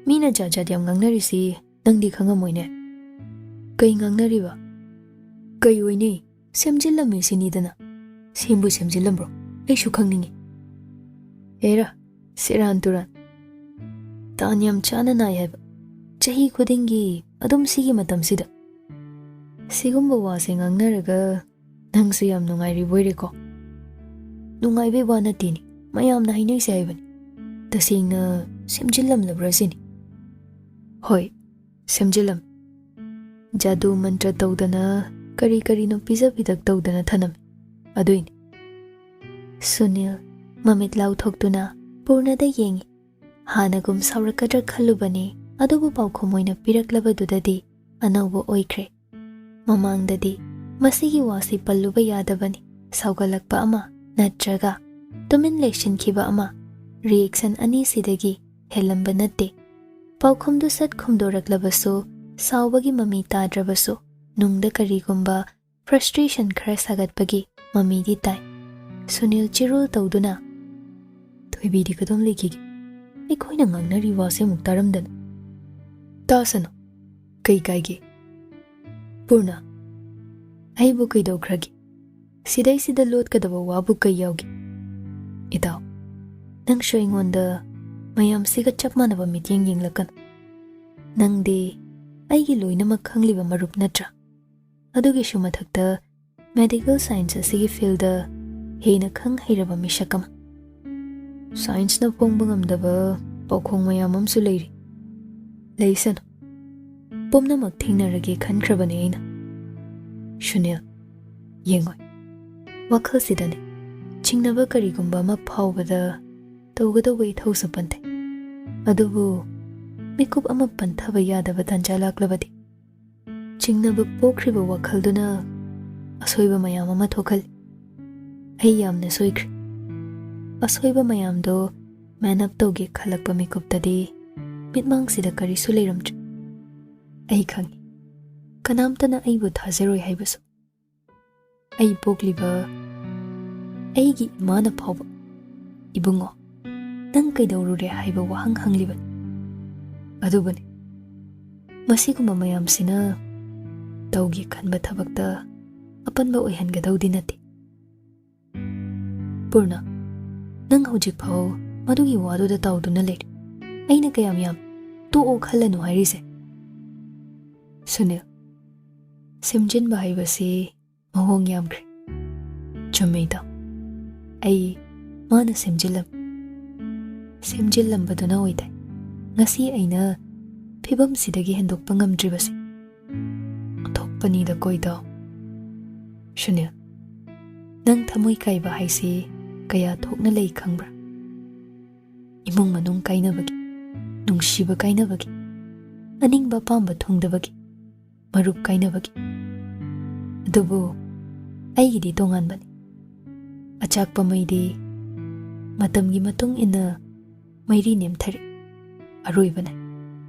ꯃꯤꯅ ꯖꯥꯠ ꯖꯥꯠ ꯌꯥꯝ ꯉꯥꯡꯅꯔꯤꯁꯤ ꯅꯪꯗꯤ ꯈꯪꯉꯝꯃꯣꯏꯅꯦ꯫ ꯀꯩ ꯉꯥꯡꯅꯔꯤꯕ? ꯀꯩ ꯑꯣꯏꯅꯤ? ꯁꯦꯝꯖꯤꯜꯂꯝꯃꯤ ꯁꯤꯅꯤꯗꯅ꯫ ꯁꯦꯝꯕꯨ ꯁꯦꯝꯖꯤꯜꯂꯝꯕ꯭ꯔꯣ? ꯑꯩꯁꯨ ꯈꯪꯅꯤꯡꯉꯤ꯫ ꯍꯦꯔꯥ, ꯁꯦꯔꯥꯟ ꯇꯨꯔꯥꯟ꯫ ꯇꯥꯟ ꯌꯥꯝ ꯆꯥꯅ ꯅꯥꯏ ꯍꯥꯏꯕ꯫ ꯆꯍꯤ ꯈꯨꯗꯤꯡꯒꯤ ꯑꯗꯨꯝ ꯁꯤꯒꯤ ꯃꯇꯝꯁꯤꯗ꯫ ꯁꯤꯒꯨꯝꯕ ꯋꯥꯁꯦ ꯉꯥꯡꯅꯔꯒ ꯅꯪꯁꯨ ꯌꯥꯝ ꯅꯨꯡꯉꯥꯏꯔꯤꯕꯣꯏꯔꯦꯀꯣ꯫ ꯅꯨꯡꯉꯥꯏꯕꯩ ꯋꯥ ꯅꯠꯇꯦꯅꯦ, ꯃꯌꯥꯝꯅ ꯍꯥꯏꯅꯩꯁꯦ ꯍꯥꯏꯕꯅꯤ꯫ ꯇꯁꯦꯡꯅ ꯁꯦꯝꯖꯤꯜꯂꯝꯂꯕ꯭ꯔꯥ ꯁꯤꯅꯤ꯫ ꯍꯣꯏ, ꯁꯦꯝꯖꯤꯜꯂꯝꯃꯤ꯫ ꯖꯥꯗꯨ ꯃꯟꯇ꯭ꯔ ꯇꯧꯗꯅ, ꯀꯔꯤ ꯀꯔꯤꯅꯣ ꯄꯤꯖ ꯄꯤꯊꯛ ꯇꯧꯗꯅ ꯊꯅꯝꯃꯤ꯫ ꯑꯗꯨꯏꯅꯤ꯫ ꯁꯨꯅꯤꯜ ꯃꯃꯤꯠ ꯂꯥꯎꯊꯣꯛꯇꯨꯅ ꯄꯨꯔꯅꯗ ꯌꯦꯡꯉꯤ꯫ ꯍꯥꯟꯅꯒꯨꯝ ꯁꯥꯎꯔꯛꯀꯗ꯭ꯔꯥ ꯈꯜꯂꯨꯕꯅꯤ, ꯑꯗꯨꯕꯨ ꯄꯥꯎꯈꯨꯝ ꯑꯣꯏꯅ ꯄꯤꯔꯛꯂꯕꯗꯨꯗꯗꯤ ꯑꯅꯧꯕ ꯑꯣꯏꯈ꯭ꯔꯦ꯫ ꯃꯃꯥꯡꯗꯗꯤ ꯃꯁꯤꯒꯤ ꯋꯥꯁꯤ ꯄꯜꯂꯨꯕ ꯌꯥꯗꯕꯅꯤ꯫ ꯁꯥꯎꯒꯠꯂꯛꯄ ꯑꯃ ꯅꯠꯇ꯭ꯔꯒ ꯇꯨꯃꯤꯟ ꯂꯩꯁꯤꯟꯈꯤꯕ ꯑꯃ, reaction ꯑꯅꯤꯁꯤꯗꯒꯤ ꯍꯦꯜꯂꯝꯕ ꯅꯠꯇꯦ꯫ ꯄꯥꯎꯈꯨꯝꯗꯨ ꯁꯠ ꯈꯨꯝꯗꯣꯔꯛꯂꯕꯁꯨ, ꯁꯥꯎꯕꯒꯤ ꯃꯃꯤ ꯇꯥꯗ꯭ꯔꯕꯁꯨ, ꯅꯨꯡꯗ ꯀꯔꯤꯒꯨꯝꯕ frustration ꯈꯔ ꯁꯥꯒꯠꯄꯒꯤ ꯃꯃꯤꯗꯤ ꯇꯥꯏ꯫ ꯁꯨꯅꯤꯜ ꯆꯤꯔꯣꯜ ꯇꯧꯗꯨꯅ, "ꯊꯣꯏꯕꯤꯗꯤ ꯀꯗꯣꯝ ꯂꯩꯈꯤꯒꯦ? ꯑꯩꯈꯣꯏꯅ ꯉꯥꯡꯅꯔꯤ ꯋꯥꯁꯦ ꯑꯃꯨꯛ ꯇꯥꯔꯝꯗꯅ?" "ꯇꯥꯁꯅꯨ, ꯀꯩ ꯀꯥꯏꯒꯦ? ꯄꯨꯔꯅ, ꯑꯩꯕꯨ ꯀꯩꯗꯧꯈ꯭ꯔꯒꯦ? ꯁꯤꯗꯩꯁꯤꯗ ꯂꯣꯠꯀꯗꯕ ꯋꯥꯕꯨ ꯀꯩ ꯌꯥꯎꯒꯦ? ꯏꯇꯥꯎ, ꯅꯪꯁꯨ ꯑꯩꯉꯣꯟꯗ ꯃꯌꯥꯝꯁꯤꯒ ꯆꯞ ꯃꯥꯟꯅꯕ ꯃꯤꯠꯌꯦꯡ ꯌꯦꯡꯂꯛꯀꯅꯨ꯫ ꯅꯪꯗꯤ ꯑꯩꯒꯤ ꯂꯣꯏꯅꯃꯛ ꯈꯪꯂꯤꯕ ꯃꯔꯨꯞ ꯅꯠꯇ꯭ꯔꯥ? ꯑꯗꯨꯒꯤꯁꯨ ꯃꯊꯛꯇ medical science ꯑꯁꯤꯒꯤ field ꯍꯦꯟꯅ ꯈꯪ ꯍꯩꯔꯕ ꯃꯤꯁꯛ ꯑꯃ꯫ Scienceꯅ ꯐꯣꯡꯕ ꯉꯝꯗꯕ ꯄꯥꯎꯈꯣꯡ ꯃꯌꯥꯝ ꯑꯃꯁꯨ ꯂꯩꯔꯤ꯫ ꯂꯩꯁꯅꯨ, ꯄꯨꯝꯅꯃꯛ ꯊꯦꯡꯅꯔꯒꯦ ꯈꯟꯈ꯭ꯔꯕꯅꯦ ꯑꯩꯅ꯫" "ꯁꯨꯅꯤꯜ, ꯌꯦꯡꯉꯣ, ꯋꯥꯈꯜꯁꯤꯗꯅꯦ, ꯆꯤꯡꯅꯕ ꯀꯔꯤꯒꯨꯝꯕ ꯑꯃ ꯐꯥꯎꯕꯗ ꯇꯧꯒꯗꯧꯕ ꯏꯊꯧꯁꯨ ꯄꯟꯊꯩ꯫ ꯑꯗꯨꯕꯨ ꯃꯤꯀꯨꯞ ꯑꯃ ꯄꯟꯊꯕ ꯌꯥꯗꯕ ꯇꯥꯟꯖꯥ ꯂꯥꯛꯂꯕꯗꯤ?" ꯆꯤꯡꯅꯕ ꯄꯣꯛꯈ꯭ꯔꯤꯕ ꯋꯥꯈꯜꯗꯨꯅ ꯑꯁꯣꯏꯕ ꯃꯌꯥꯝ ꯑꯃ ꯊꯣꯛꯍꯜꯂꯤ꯫ ꯑꯩ ꯌꯥꯝꯅ ꯁꯣꯏꯈ꯭ꯔꯦ꯫ ꯑꯁꯣꯏꯕ ꯃꯌꯥꯝꯗꯣ man up ꯇꯧꯒꯦ ꯈꯜꯂꯛꯄ ꯃꯤꯀꯨꯞꯇꯗꯤ ꯃꯤꯠꯃꯥꯡꯁꯤꯗ ꯀꯔꯤꯁꯨ ꯂꯩꯔꯝꯗ꯭ꯔꯦ꯫ ꯑꯩ ꯈꯪꯏ, ꯀꯅꯥꯝꯇꯅ ꯑꯩꯕꯨ ꯊꯥꯖꯔꯣꯏ ꯍꯥꯏꯕꯁꯨ꯫ ꯑꯩ ꯄꯣꯛꯂꯤꯕ ꯑꯩꯒꯤ ꯏꯃꯥꯅ ꯐꯥꯎꯕ, "ꯏꯕꯨꯡꯉꯣ, ꯅꯪ ꯀꯩꯗꯧꯔꯨꯔꯦ?" ꯍꯥꯏꯕ ꯋꯥꯍꯪ ꯍꯪꯂꯤꯕꯅꯤ꯫ ꯑꯗꯨꯕꯨꯅꯤ, ꯃꯁꯤꯒꯨꯝꯕ ꯃꯌꯥꯝꯁꯤꯅ ꯇꯧꯒꯦ ꯈꯟꯕ ꯊꯕꯛꯇ ꯑꯄꯟꯕ ꯑꯣꯏꯍꯟꯒꯗꯧꯗꯤ ꯅꯠꯇꯦ꯫ ꯄꯨꯔꯅ, ꯅꯪ ꯍꯧꯖꯤꯛ ꯐꯥꯎ ꯃꯗꯨꯒꯤ ꯋꯥꯗꯨꯗ ꯇꯥꯎꯗꯨꯅ ꯂꯩꯔꯤ꯫ ꯑꯩꯅ ꯀꯌꯥꯝ ꯌꯥꯝ ꯇꯣꯛꯑꯣ ꯈꯜꯂꯅꯨ ꯍꯥꯏꯔꯤꯁꯦ꯫ ꯁꯨꯅꯤꯜ, ꯁꯦꯝꯖꯤꯟꯕ ꯍꯥꯏꯕꯁꯤ ꯃꯑꯣꯡ ꯌꯥꯝꯈ꯭ꯔꯦ꯫ ꯆꯨꯝꯃꯦ ꯏꯇꯥꯎ, ꯑꯩ ꯃꯥꯅ ꯁꯦꯝꯖꯤꯜꯂꯝ ꯁꯦꯝꯖꯤꯜꯂꯝꯕꯗꯨꯅ ꯑꯣꯏꯗꯦ ꯉꯁꯤ ꯑꯩꯅ ꯐꯤꯕꯝꯁꯤꯗꯒꯤ ꯍꯦꯟꯗꯣꯛꯄ ꯉꯝꯗ꯭ꯔꯤꯕꯁꯦ꯫ ꯑꯣꯟꯊꯣꯛꯄꯅꯤꯗꯀꯣ ꯏꯇꯥꯎ꯫ ꯁꯨꯅꯤꯜ, ꯅꯪ ꯊꯃꯣꯏ ꯀꯥꯏꯕ ꯍꯥꯏꯁꯤ ꯀꯌꯥ ꯊꯣꯛꯅ ꯂꯩ ꯈꯪꯕ꯭ꯔꯥ? ꯏꯃꯨꯡ ꯃꯅꯨꯡ ꯀꯥꯏꯅꯕꯒꯤ, ꯅꯨꯡꯁꯤꯕ ꯀꯥꯏꯅꯕꯒꯤ, ꯑꯅꯤꯡꯕ ꯑꯄꯥꯝꯕ ꯊꯨꯡꯗꯕꯒꯤ, ꯃꯔꯨꯞ ꯀꯥꯏꯅꯕꯒꯤ꯫ ꯑꯗꯨꯕꯨ ꯑꯩꯒꯤꯗꯤ ꯇꯣꯉꯥꯟꯕꯅꯤ꯫ ꯑꯆꯥꯛꯄ ꯃꯩꯗꯤ ꯃꯇꯝꯒꯤ ꯃꯇꯨꯡ ꯏꯟꯅ ꯃꯩꯔꯤ ꯅꯦꯝꯊꯔꯦ꯫ ꯑꯔꯣꯏꯕꯅꯦ꯫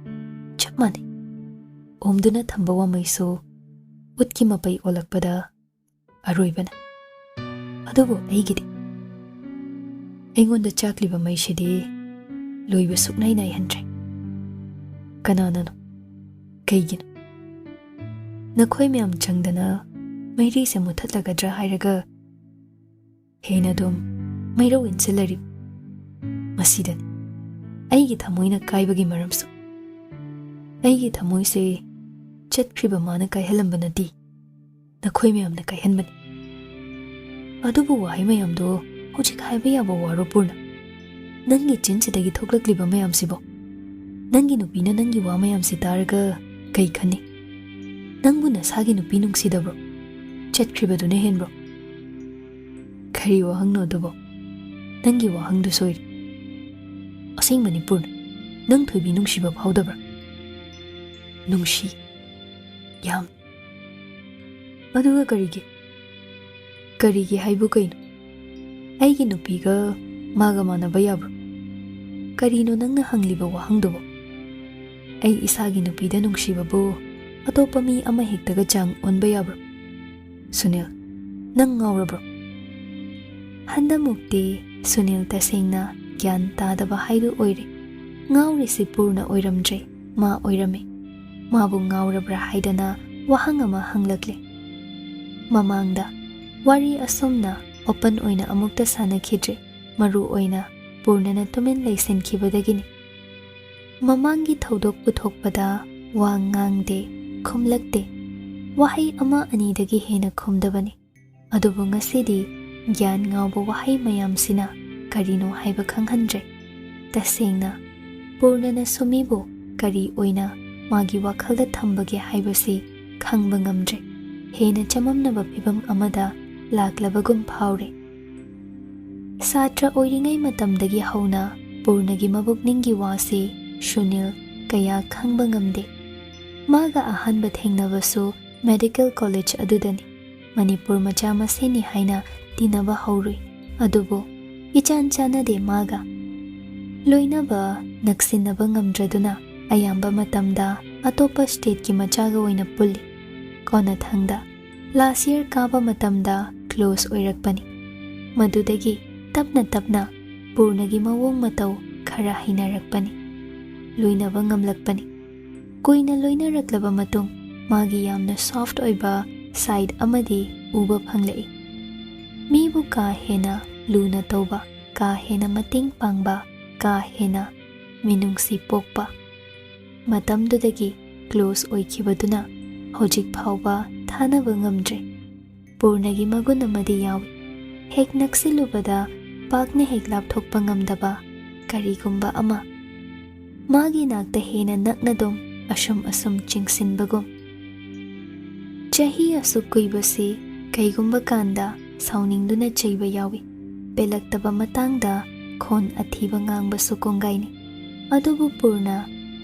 ꯆꯞ ꯃꯥꯟꯅꯩ꯫ ꯑꯣꯝꯗꯨꯅ ꯊꯝꯕ ꯋꯥꯃꯩꯁꯨ ꯎꯠꯀꯤ ꯃꯄꯩ ꯑꯣꯜꯂꯛꯄꯗ ꯑꯔꯣꯏꯕꯅꯦ꯫ ꯑꯗꯨꯕꯨ ꯑꯩꯒꯤꯗꯤ, ꯑꯩꯉꯣꯟꯗ ꯆꯥꯛꯂꯤꯕ ꯃꯩꯁꯤꯗꯤ ꯂꯣꯏꯕ ꯁꯨꯛꯅꯥꯏ ꯅꯥꯏꯍꯟꯗ꯭ꯔꯦ꯫ ꯀꯅꯥꯅꯅꯣ? ꯀꯩꯒꯤꯅꯣ? ꯅꯈꯣꯏ ꯃꯌꯥꯝ ꯆꯪꯗꯅ ꯃꯩꯔꯤꯁꯦ ꯃꯨꯊꯠꯂꯒꯗ꯭ꯔꯥ ꯍꯥꯏꯔꯒ ꯍꯦꯟꯅ ꯑꯗꯨꯝ ꯃꯩꯔꯧ ꯏꯟꯁꯤꯜꯂꯔꯤꯕ꯫ ꯃꯁꯤꯗꯅꯤ ꯑꯩꯒꯤ ꯊꯃꯣꯏꯅ ꯀꯥꯏꯕꯒꯤ ꯃꯔꯝꯁꯨ꯫ ꯑꯩꯒꯤ ꯊꯃꯣꯏꯁꯦ ꯆꯠꯈ꯭ꯔꯤꯕ ꯃꯥꯅ ꯀꯥꯏꯍꯜꯂꯝꯕ ꯅꯠꯇꯦ, ꯅꯈꯣꯏ ꯃꯌꯥꯝꯅ ꯀꯥꯏꯍꯟꯕꯅꯤ꯫ ꯑꯗꯨꯕꯨ ꯋꯥꯍꯩ ꯃꯌꯥꯝꯗꯣ ꯍꯧꯖꯤꯛ ꯍꯥꯏꯕ ꯌꯥꯕ ꯋꯥꯔꯣ ꯄꯨꯔꯅ? ꯅꯪꯒꯤ ꯆꯤꯟꯁꯤꯗꯒꯤ ꯊꯣꯛꯂꯛꯂꯤꯕ ꯃꯌꯥꯝꯁꯤꯕꯣ? ꯅꯪꯒꯤ ꯅꯨꯄꯤꯅ ꯅꯪꯒꯤ ꯋꯥ ꯃꯌꯥꯝꯁꯤ ꯇꯥꯔꯒ ꯀꯩ ꯈꯟꯅꯤ? ꯅꯪꯕꯨ ꯅꯁꯥꯒꯤ ꯅꯨꯄꯤ ꯅꯨꯡꯁꯤꯗꯕ꯭ꯔꯣ? ꯆꯠꯈ꯭ꯔꯤꯕꯗꯨꯅ ꯍꯦꯟꯕ꯭ꯔꯣ? ꯀꯔꯤ ꯋꯥꯍꯪꯅꯣ ꯑꯗꯨꯕꯣ? ꯅꯪꯒꯤ ꯋꯥꯍꯪꯗꯨ ꯁꯣꯏꯔꯦ꯫ ꯑꯁꯦꯡꯕꯅꯤ ꯄꯨꯔꯅ, ꯅꯪ ꯊꯣꯏꯕꯤ ꯅꯨꯡꯁꯤꯕ ꯐꯥꯎꯗꯕ꯭ꯔꯥ? ꯅꯨꯡꯁꯤ꯫ ꯌꯥꯝ꯫ ꯑꯗꯨꯒ ꯀꯔꯤꯒꯤ? ꯀꯔꯤꯒꯤ ꯍꯥꯏꯕꯨ ꯀꯩꯅꯣ? ꯑꯩꯒꯤ ꯅꯨꯄꯤꯒ ꯃꯥꯒ ꯃꯥꯟꯅꯕ ꯌꯥꯕ꯭ꯔꯣ? ꯀꯔꯤꯅꯣ ꯅꯪꯅ ꯍꯪꯂꯤꯕ ꯋꯥꯍꯪꯗꯨꯕꯣ? ꯑꯩ ꯏꯁꯥꯒꯤ ꯅꯨꯄꯤꯗ ꯅꯨꯡꯁꯤꯕꯕꯨ ꯑꯇꯣꯞꯄ ꯃꯤ ꯑꯃ ꯍꯦꯛꯇꯒ ꯆꯥꯡ ꯑꯣꯟꯕ ꯌꯥꯕ꯭ꯔꯣ? ꯁꯨꯅꯤꯜ, ꯅꯪ ꯉꯥꯎꯔꯕ꯭ꯔꯣ? ꯍꯟꯗꯃꯨꯛꯇꯤ ꯁꯨꯅꯤꯜ ꯇꯁꯦꯡꯅ ꯒ꯭ꯌꯥꯟ ꯇꯥꯗꯕ ꯍꯥꯏꯗꯨ ꯑꯣꯏꯔꯦ꯫ ꯉꯥꯎꯔꯤꯁꯤ ꯄꯨꯔꯅ ꯑꯣꯏꯔꯝꯗ꯭ꯔꯦ, ꯃꯥ ꯑꯣꯏꯔꯝꯃꯦ꯫ ꯃꯥꯕꯨ ꯉꯥꯎꯔꯕ꯭ꯔꯥ ꯍꯥꯏꯗꯅ ꯋꯥꯍꯪ ꯑꯃ ꯍꯪꯂꯛꯂꯦ꯫ ꯃꯃꯥꯡꯗ ꯋꯥꯔꯤ ꯑꯁꯨꯝꯅ open ꯑꯣꯏꯅ ꯑꯃꯨꯛꯇ ꯁꯥꯟꯅꯈꯤꯗ꯭ꯔꯤ꯫ ꯃꯔꯨ ꯑꯣꯏꯅ ꯄꯨꯔꯅꯅ ꯇꯨꯃꯤꯟ ꯂꯩꯁꯤꯟꯈꯤꯕꯗꯒꯤꯅꯤ꯫ ꯃꯃꯥꯡꯒꯤ ꯊꯧꯗꯣꯛ ꯄꯨꯊꯣꯛꯄꯗ ꯋꯥ ꯉꯥꯡꯗꯦ, ꯈꯨꯝꯂꯛꯇꯦ꯫ ꯋꯥꯍꯩ ꯑꯃ ꯑꯅꯤꯗꯒꯤ ꯍꯦꯟꯅ ꯈꯨꯝꯗꯕꯅꯤ꯫ ꯑꯗꯨꯕꯨ ꯉꯁꯤꯗꯤ ꯒ꯭ꯌꯥꯟ ꯉꯥꯎꯕ ꯋꯥꯍꯩ ꯃꯌꯥꯝꯁꯤꯅ ꯀꯔꯤꯅꯣ ꯍꯥꯏꯕ ꯈꯪꯍꯟꯗ꯭ꯔꯦ꯫ ꯇꯁꯦꯡꯅ, ꯄꯨꯔꯅꯅ ꯁꯨꯃꯤꯕꯨ ꯀꯔꯤ ꯑꯣꯏꯅ ꯃꯥꯒꯤ ꯋꯥꯈꯜꯗ ꯊꯝꯕꯒꯦ ꯍꯥꯏꯕꯁꯤ ꯈꯪꯕ ꯉꯝꯗ꯭ꯔꯦ꯫ ꯍꯦꯟꯅ ꯆꯃꯝꯅꯕ ꯐꯤꯚꯝ ꯑꯃꯗ ꯂꯥꯛꯂꯕꯒꯨꯝ ꯐꯥꯎꯔꯦ꯫ ꯁꯥꯇ꯭ꯔ ꯑꯣꯏꯔꯤꯉꯩ ꯃꯇꯝꯗꯒꯤ ꯍꯧꯅ ꯄꯨꯔꯅꯒꯤ ꯃꯕꯨꯛꯅꯤꯡꯒꯤ ꯋꯥꯁꯤ ꯁꯨꯅꯤꯜ ꯀꯌꯥ ꯈꯪꯕ ꯉꯝꯗꯦ꯫ ꯃꯥꯒ ꯑꯍꯥꯟꯕ ꯊꯦꯡꯅꯕꯁꯨ ꯃꯦꯗꯤꯀꯦꯜ ꯀꯣꯂꯦꯖ ꯑꯗꯨꯗꯅꯤ꯫ ꯃꯅꯤꯄꯨꯔ ꯃꯆꯥ ꯃꯁꯦꯟꯅꯤ ꯍꯥꯏꯅ ꯇꯤꯟꯅꯕ ꯍꯧꯔꯨꯏ꯫ ꯑꯗꯨꯕꯨ ꯏꯆꯥꯟ ꯆꯥꯟꯅꯗꯦ ꯃꯥꯒ꯫ ꯂꯣꯏꯅꯕ ꯅꯛꯁꯤꯟꯅꯕ ꯉꯝꯗ꯭ꯔꯗꯨꯅ ꯑꯌꯥꯝꯕ ꯃꯇꯝꯗ ꯑꯇꯣꯞꯄ ꯁ꯭ꯇꯦꯠꯀꯤ ꯃꯆꯥꯒ ꯑꯣꯏꯅ ꯄꯨꯜꯂꯤ꯫ ꯀꯣꯟꯅꯊꯪꯗ ꯂꯥꯁ ꯌꯔ ꯀꯥꯕ ꯃꯇꯝꯗ ꯀ꯭ꯂꯣꯁ ꯑꯣꯏꯔꯛꯄꯅꯤ꯫ ꯃꯗꯨꯗꯒꯤ ꯇꯞꯅ ꯇꯞꯅ ꯄꯨꯔꯅꯒꯤ ꯃꯑꯣꯡ ꯃꯇꯧ ꯈꯔ ꯍꯩꯅꯔꯛꯄꯅꯤ꯫ ꯂꯣꯏꯅꯕ ꯉꯝꯂꯛꯄꯅꯤ꯫ ꯀꯨꯏꯅ ꯂꯣꯏꯅꯔꯛꯂꯕ ꯃꯇꯨꯡ ꯃꯥꯒꯤ ꯌꯥꯝꯅ ꯁꯣꯐ꯭ꯠ ꯑꯣꯏꯕ ꯁꯥꯏꯗ ꯑꯃꯗꯤ ꯎꯕ ꯐꯪꯂꯛꯏ꯫ ꯃꯤꯕꯨ ꯀꯥ ꯍꯦꯟꯅ ꯂꯨꯅ ꯇꯧꯕ, ꯀꯥ ꯍꯦꯟꯅ ꯃꯇꯦꯡ ꯄꯥꯡꯕ, ꯀꯥ ꯍꯦꯟꯅ ꯃꯤꯅꯨꯡꯁꯤ ꯄꯣꯛꯄ꯫ ꯃꯇꯝꯗꯨꯗꯒꯤ ꯀ꯭ꯂꯣꯁ ꯑꯣꯏꯈꯤꯕꯗꯨꯅ ꯍꯧꯖꯤꯛ ꯐꯥꯎꯕ ꯊꯥꯅꯕ ꯉꯝꯗ꯭ꯔꯦ꯫ ꯄꯨꯔꯅꯒꯤ ꯃꯒꯨꯟ ꯑꯃꯗꯤ ꯌꯥꯎꯏ꯫ ꯍꯦꯛ ꯅꯛꯁꯤꯜꯂꯨꯕꯗ ꯄꯥꯛꯅ ꯍꯦꯛ ꯂꯥꯞꯊꯣꯛꯄ ꯉꯝꯗꯕ ꯀꯔꯤꯒꯨꯝꯕ ꯑꯃ꯫ ꯃꯥꯒꯤ ꯅꯥꯛꯇ ꯍꯦꯟꯅ ꯅꯛꯅꯗꯨꯝ ꯑꯁꯨꯝ ꯑꯁꯨꯝ ꯆꯤꯡꯁꯤꯟꯕꯒꯨꯝ꯫ ꯆꯍꯤ ꯑꯁꯨꯛ ꯀꯨꯏꯕꯁꯤ ꯀꯩꯒꯨꯝꯕ ꯀꯥꯟꯗ ꯁꯥꯎꯅꯤꯡꯗꯨꯅ ꯆꯩꯕ ꯌꯥꯎꯏ꯫ ꯄꯦꯜꯂꯛꯇꯕ ꯃꯇꯥꯡꯗ ꯈꯣꯟ ꯑꯊꯤꯕ ꯉꯥꯡꯕꯁꯨ ꯀꯣꯡꯒꯥꯏꯅꯤ꯫ ꯑꯗꯨꯕꯨ ꯄꯨꯔꯅ